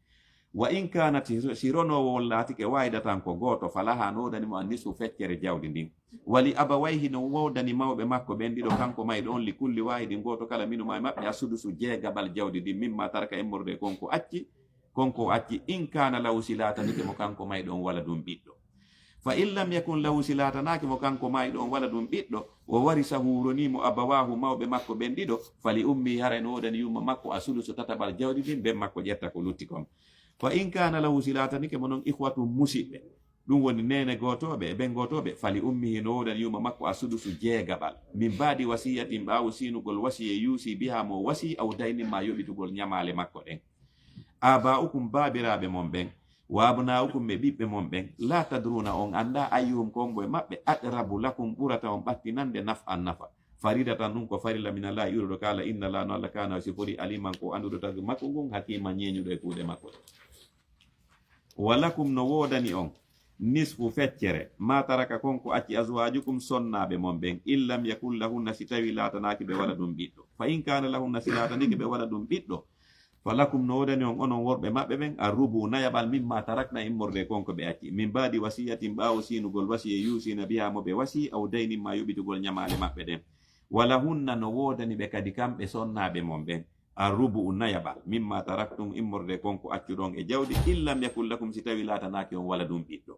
Wa in kanat, si, si ronoowo on laatike, wahidatan, ko gooto, falaha, no woodani mo, an nisfu, feccere jawdi ndin. Wali abawayhi, no woodani mawɓe makko ɓen ɗiɗo, kanko mayɗo on, li kulli wahidin, gooto kala, minhuma, e maɓɓe, assudusu, jeegaɓal jawdi ndin, mimma taraka, immorde e kon ko acci, kon ko acci, in kana lahu, si laatanike mo kanko mayɗo on, waladun, ɓiɗɗo. Fa in lam yakun lahu, si laatanaaki mo kanko mayɗo on, waladun, ɓiɗɗo, wa warisahu, ronii mo, abawahu, mawɓe makko ɓen ɗiɗo, fali ummihi, haray no woodani yumma makko, assudusu, tataɓal jawdi ndin, ben makko ƴetta ko lutti kon. Fa in kana lahu, si laatanike mo non, ikhwatun, musiɓɓe, ɗum woni neene gootooɓe e ben gootooɓe, fali ummihi, no woodani yumma makko, assudusu, jeegaɓal, min ba'di wasiyatin, ɓaawo siinugol wasiyee, yusi biha, mo wasii, aw daynin, ma yoɓitugol ñamaale makko ɗen. Aba'ukum, baabiraaɓe mon ɓen, wa abna'ukum, e ɓiɓɓe mon ɓen, la tadruna, on anndaa, ayyuhum, ko hombo e maɓɓe, aqrabu lakum, ɓurata on ɓattinande, naf'an, nafa. Faridatan, ɗum ko farilla, minallahi, iwruɗo ka Alla, inna Allaha, no Alla, kana, o sifori, aliman, ko annduɗo tagi makko ngun, hakiman, ñeeñuɗo e kuuɗe makko ɗen. Wa lakum, no woodani on, nisfu, feccere, ma taraka, kon ko acci, azwajukum, sonnaaɓe mon ɓen, in lam yakun lahunna, si tawi laatanaaki ɓe waladun, ɓiɗɗo. Fa in kana lahunna, si laatanike ɓe waladun, ɓiɗɗo, fa lakum, no woodani on, onon worɓe maɓɓe ɓen, arrubu'u, nayaɓal, mimma tarakna, immorde e kon ko ɓe acci, min ba'di wasiyatin, ɓaawo siinugol wasiyee, yusina biha, mo ɓe wasii, aw daynin, ma yoɓitugol ñamaale maɓɓe ɗen. Wa lahunna, no woodani ɓe kadi kamɓe sonnaaɓe mon ɓen, arrubu'u, nayaɓal, mimma taraktum, immorde e kon ko accuɗon e jawdi, in lam yakun lakum, si tawi laatanaaki on waladun, ɓiɗɗo.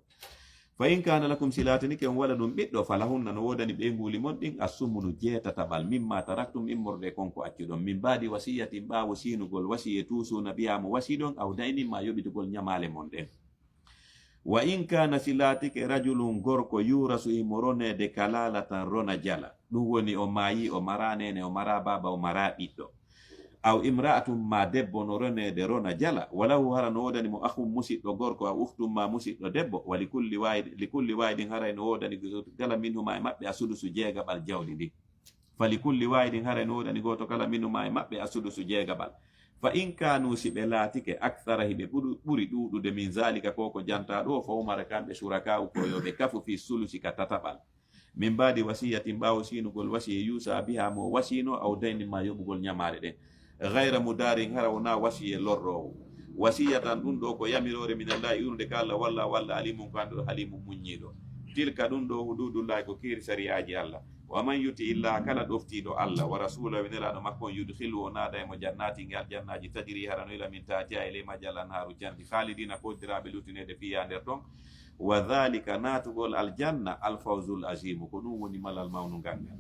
Fa in kana lakum, si laatanike on waladun, ɓiɗɗo, fa lahunna, no woodani ɓeynguuli mon ɗin, assumunu, jeetataɓal, mimma taraktum, immorde e kon ko accuɗon, min ba'di wasiyatin, ɓaawo siinugol wasiyee, tusuna biha, mo wasiɗon, aw daynin, ma yoɓitugol ñamaale mon ɗen. Wa in kana, si laatike, rajulun, gorko, yurasu, himo roneede, kalalatan, rona jala, ɗum woni o maayi, o mara neene, o mara baaba, o mara ɓiɗɗo, aw imra'atun, ma debbo no roneede, rona jala, walahu, hara no woodani mo, akhun, musiɗɗo gorko, aw ukhtun, ma musiɗɗo debbo, wa likulli wahid-, likulli wahidin, haray no woodani kala, minhuma, e maɓɓe, asudusu, jeegaɓal jawdi ndin. Fa likulli wahidin, haray no woodani gooto kala, minhuma, e maɓɓe, asudusu, jeegaɓal. Fa in kanu, si ɓe laatike, akthara, hiɓe ɓuru-, ɓuri ɗuuɗude, min zalika, ko ko jantaa ɗo, fa hum, hara kamɓe, shuraka'u, ko yo ɓe kafu, fi sulusi, ka tataɓal. Min ba'di wasiyatin, ɓaawo siinugol wasiya, yusa biha, mo wasino, aw daynin, ma yoɓugol ñamaale ɗen. Ghayra mudarin, hara wonaa wasiya lorroowo. Wasiyatan, ɗum ɗo ko yamiroore, min Allahi, iwrude ka Allah, wallahu, Allah, alimun, ko annduɗo, halimun, muññiiɗo. Tilka, ɗum ɗo, hududullahi, ko keeri sariyaaji Allah. Wa man yuti illaha, kala ɗoftiiɗo Allah, wa rasulahu, e nelaaɗo makko on, yudkhilhu, o naada e mo, jannatin, e aljannaaji, tajri, hara no ila, min tahtiha, e ley majji, al anhaaru, canɗi, khalidina, ko hoddiraaɓe luttineede, fiha, nder ton. Wa dhalika, naatugol aljanna, al fawzul azimu, ko ɗum woni malal mawnungal ngal.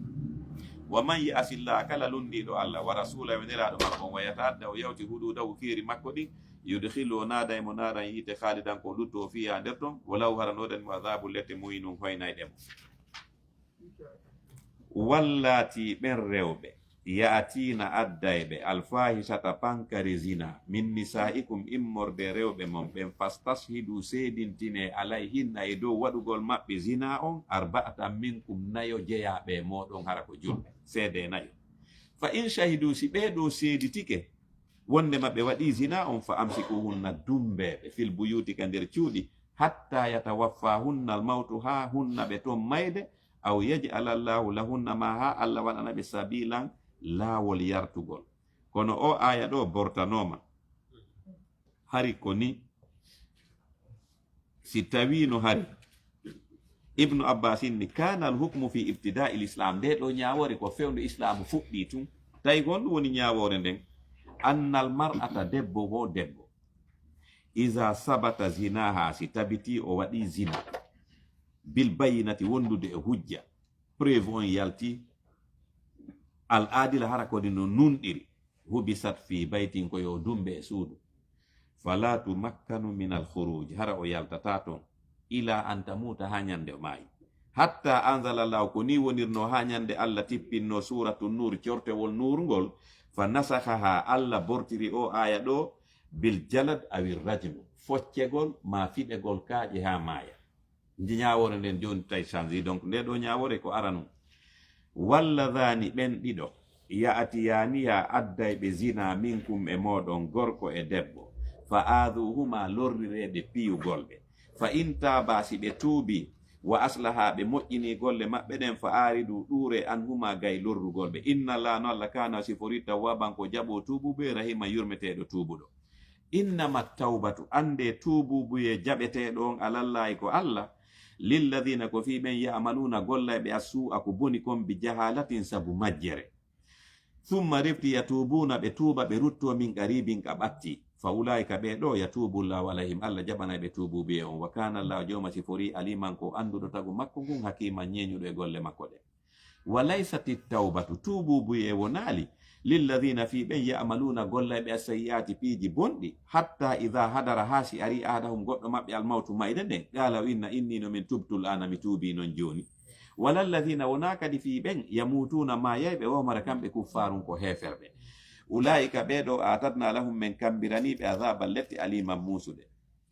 Wa man ya'si llaha, kala lunndiiɗo Allah, wa rasulahu, e nelaaɗo makko on, wa yata'adda, o yawti, hududahu, keeri makko ɗin, yudkhilhu, o naada e mo naaran yiite, khalidan, ko lutto, o fiha, nder ton, wa lahu, hara no woodani mo, adhabun, lette, muhinun, hoynayɗe mo. Wallati, ɓen rewɓe, ya'tina, adday ɓe, alfahishata, pankare zina, min nisa'ikum, immorde rewɓe mon ɓen, fastashhidu, seedintine, alayhinna, e dow waɗugol maɓɓe zina on, arba'atan minkum, nayo jeyaaɓe e mooɗon, hara ko julɓe, seede nayo. Fa in shahidu, si ɓee ɗoo seeditike wonndema ɓe waɗii zina on, fa amsikuhunna, dumbeeɓe, fil buyuti, ka nder cuuɗi, hatta yatawaffahunna al mawtu, haa hunna ɓe ton mayde, aw yaj'ala Allahu lahunna, ma haa Allah waɗana ɓe, sabilan, laawol yartugol. Kono o aaya ɗo bortanooma. Hari ko ni, si tawino hari Ibnu Abbas inni, kana al hukmu fi ibtida'i l islam, nde ɗo ñaawoore ko fewndo islaamu fuɗɗi tun. Tawi ko honɗum woni ñaawoore nden? Anna al mar'ata, debbo wo debbo, iza sabata zinaha, si tabiti o waɗi zina, bil bayyinati, wondude e hujja, preuve on yalti, al adila, hara kadi no nunɗiri, hubisat fi baytin, ko yo dumbe e suudu, fala tumakkanu min al khuruj, hara o yaltata ton, ila an tamuta, ha ñande o maayi. Hatta anzala Allahu, ko ni wonirno ha ñande Allah tippinno suratu Nur, cortewol Nur ngol, fa nasakhaha, Allah bortiri o aya ɗo, bil jalad awi rajmu, foccegol ma fiɗegol kaaƴe ha maaya. Nde ñaawoore nden jooni tawi change. Donc, nde ɗo ñaawoore ko aranun. Walladhani, ɓen ɗiɗo, ya'tiyaniha, adday ɓe zina, minkum, e mooɗon, gorko e debbo, fa aadhuhuma, lorriree ɓe piyugol ɓe. Fa in taaba, si ɓe tuubi, wa aslaha, ɓe moƴƴini golle maɓɓe ɗen, fa aaridu, ɗuure, anhuma, gay lorrugol ɓe. Inna Allaha, no Allah, kana, siforii, tawwaban, ko jaɓo tuububu, rahiman, yurmeteeɗo tuubuɗo. Innama tawbatu, annde tuubuubuyee jaɓeteeɗo on, alallahi, ko Allah, lilladhina, ko fii ɓen, ya'maluuna, gollayɓe, assuu'a, ko boni kon, bi jahalatin, sabu majjere. Thumma, refti, yatuubuuna, ɓe tuuba, ɓe ruttoo, min qariibin, ka ɓatti. Fa ulaa'ika, ɓee ɗoo, yatuubu Allahu alayhim, Allah jaɓanay ɓe tuubuubuyee on. Wa kana Allahu, jooma siforii, aliman, ko annduɗo tagu makko ngun, hakiman, ñeeñuɗo e golle makko ɗen. Wa laysati tawbatu, tuubuubuyee wonaali, lilladhina, fii ɓen, ya'maluuna, gollayɓe, assayyi'aati, piiji bonɗi, hatta idha hadara, haa si arii, ahadahum, goɗɗo maɓɓe, almawtu, mayde nden, qaala, o inna, inni, no min tubtu, al'aana, mi tuubii non jooni. Wala alladhina, wonaa kadi fii ɓen, yamuutuuna, maayayɓe, wa hum, hara kamɓe, kuffaarun, ko heeferɓe. Ulaa'ika, ɓee ɗoo, a'tadna lahum, men kammbiranii ɓe, adhaaban, lette, aliman, muusuɗe.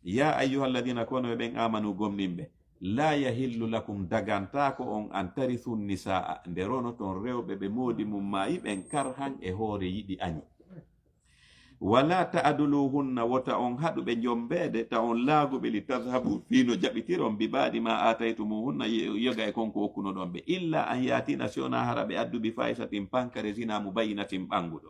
Ya ayyuhalladhina, kono e ɓen, amanu, gomɗinɓe, la yahillu lakum, dagantaako on, an tarithu nisaa, nde ronoton rewɓe ɓe moodi mum maayi ɓen, karhan, e hoore yiɗi añi. Wala ta'duluhunna, wota on haɗu ɓe njombeede, ta on laaguɓe, li tadhhabu, fii no jaɓitiron, bi ba'di ma ataytumuhunna, ye-, yoga e kon ko okkunoɗon ɓe. Illa an ya'tina, si wonaa hara ɓe addu, bi fahishatin, pankare zina, mubayyinatin, ɓannguɗo.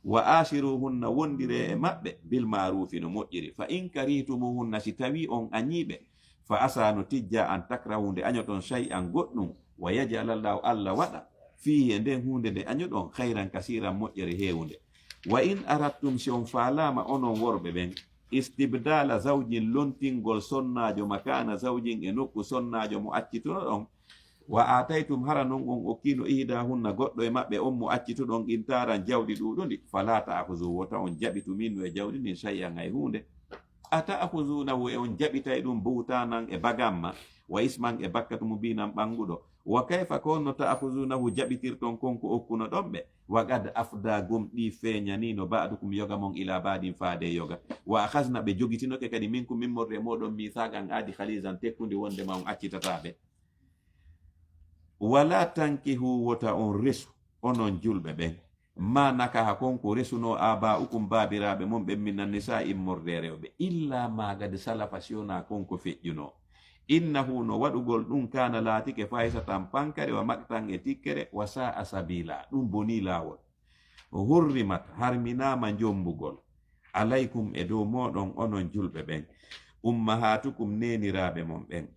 Wa ashiruhunna, wondiree e maɓɓe, bil ma'rufi, no moƴƴiri. Fa in karihtumuhunna, si tawii on añii ɓe, fa asa, no tijja, an takrahu, nde añoton, shay'an, goɗɗum, wa yaj'ala Allahu, Allah waɗa, fiihi, e nden huunde nde añoɗon, khayran kasiran, moƴƴere heewunde. Wa in aradtum, si on faalaama onon worɓe ɓen, istibdala zawjin, lontingol sonnaajo, makaana zawjin, e nokku sonnaajo mo accitunoɗon, wa ataytum, hara non on okkiino, ihdahunna, goɗɗo e maɓɓe on mo accituɗon, qintaran, jawdi ɗuuɗundi, fala ta'khuzu, wota on jaɓitu, minhu, e jawdi ndin, shay'an, hay huunde. Ata'khuzunahu, e on jaɓitay ɗum buhtaanan e bagamma, wa isman e bakkatu mubiinan ɓannguɗo. Wa kayfa, ko honno ta'khuzunahu jaɓitirton kon ko okkunoɗon ɓe? Wa qad afda, gom ɗi feeñaniino, ba'dukum, yoga mon, ila ba'din, faade yoga. Wa akhazna, ɓe jogitinoke kadi, minkum, immorde e mooɗon, mithaqan, ahdi, ghalizan, tekkundi, wonde ma on accitataa ɓe. Wala tankihu, wota on resu, onon julɓe ɓen, ma nakaha, kon ko resunoo, aba'ukum, baabiraaɓe mon ɓen, minan nisaa, immorde e rewɓe, illa ma qad salafa, si wonaa kon ko feƴƴunoo. Innahu, no waɗugol ɗum, kana, laatike, fahishatan, pankare, wa maqtan, e tikkere, wa sa'a sabila, ɗum bonii laawol. Hurrimat, harminaama njombugol, alaykum, e dow mooɗon, onon julɓe ɓen, ummahatukum, neeniraaɓe mon ɓen,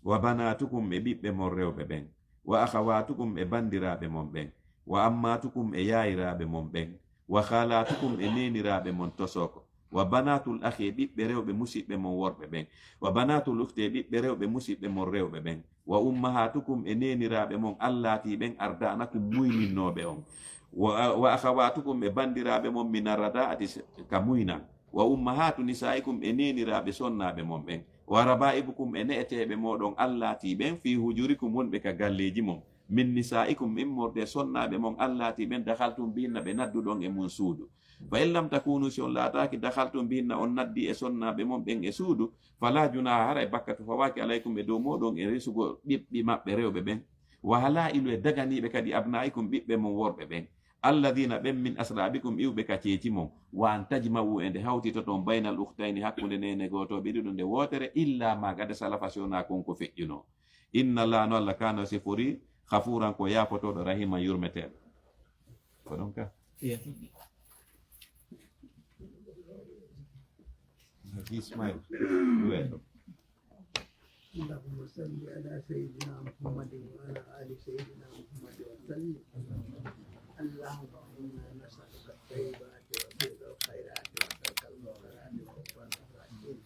wa banatukum, e ɓiɓɓe mon rewɓe ɓen, wa akhawatukum, e bandiraaɓe mon ɓen, wa ammatukum, e yaayiraaɓe mon ɓen, wa khalatukum, e neeniraaɓe mon tosoko, wa banatul akhi, e ɓiɓɓe rewɓe musiɓɓe mon worɓe ɓen, wa banatul ukhti, e ɓiɓɓe rewɓe musiɓɓe mon rewɓe ɓen, wa ummahatukum, e neeniraaɓe mon, allati, ɓen, arda'nakum, muyninnooɓe on, wa, wa akhawatukum, e bandiraaɓe mon, mina rada'ati, ka muynan, wa ummahatu nisa'ikum, e neeniraaɓe sonnaaɓe mon ɓen, wa raba'ibukum, e ne'eteeɓe mooɗon, allati, ɓen, fi hujurikum, wonɓe ka galleeji mon, min nisa'ikum, immorde e sonnaaɓe mon, allati, ɓen, dakhaltum bihinna, ɓe nadduɗon e mun suudu. Fa in lam takunu, si on laataaki, dakhaltum bihinna, on naddi e sonnaaɓe mon ɓen e suudu, fala junaha, haray bakkatu fawaaki, alaykum, e dow mooɗon, e resugol ɓiɓɓe maɓɓe rewɓe ɓen, wa halailu, e daganiiɓe kadi, abnaikum, ɓiɓɓe mon worɓe ɓen, alladina, ɓen, min aslabikum, iwɓe ka ceeci mon, wa an tajma'u, e nde hawtitoton, baynal ukhtayni, hakkunde neene gootooɓe ɗiɗo nde wootere, illa ma qad salafa, si wonaa kon ko feƴƴunoo. Inna Allaha, no Allah, kana, o siforii, ghafuran, ko yaafotooɗo, rahiman, yurmeteeɗo. Ko ɗon ka? Iya. Ismail. Duwe. اللهم صل على سيدنا محمد وعلى آل سيدنا محمد وسلم. اللهم إنا نسألك الطيبات وفعل الخيرات وترك المنكرات وحب المساكين.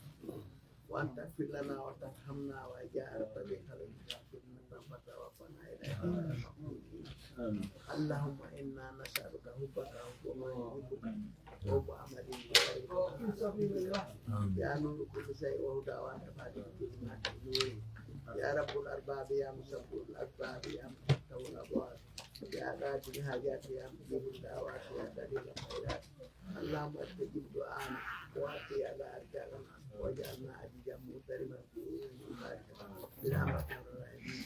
وأن تغفر لنا وترحمنا وإجارة بخلقك فتوفنا إليك غير مفتونين. اللهم إنا نسألك حبك وحب من يحبك وحب عمل يقربنا إلى حبك. يا نور كل شيء وهدى وأنت فاتح كل ما في نوره. يا رب الأرباب يا مسبب الأسباب يا مفتاح الأبواب يا قاضي الحاجات يا مجيب الدعوات يا دليل الخيرات. اللهم استجب دعانا وأعطي على أرزاقنا واجعلنا عزيزا مغترما في عيون عبادك برحمتك يا أرحم الراحمين.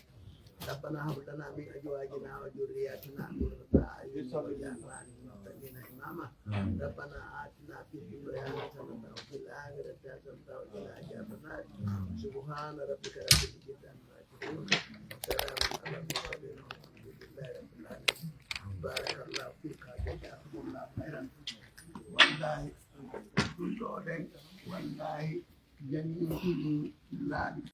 ربنا هب لنا من أزواجنا وذرياتنا قرة أعين واجعلنا للمتقين إماما. ربنا آتنا في الدنيا حسنة وفي الآخرة حسنة وقنا عذاب النار. سبحان ربك رب العزة عما يصفون. وسلام على المرسلين والحمد لله رب العالمين. بارك الله فيك وجزاكم الله خيرا. Wallahi, ɗum ɗo ɗen, wallahi, jannginɗini laabi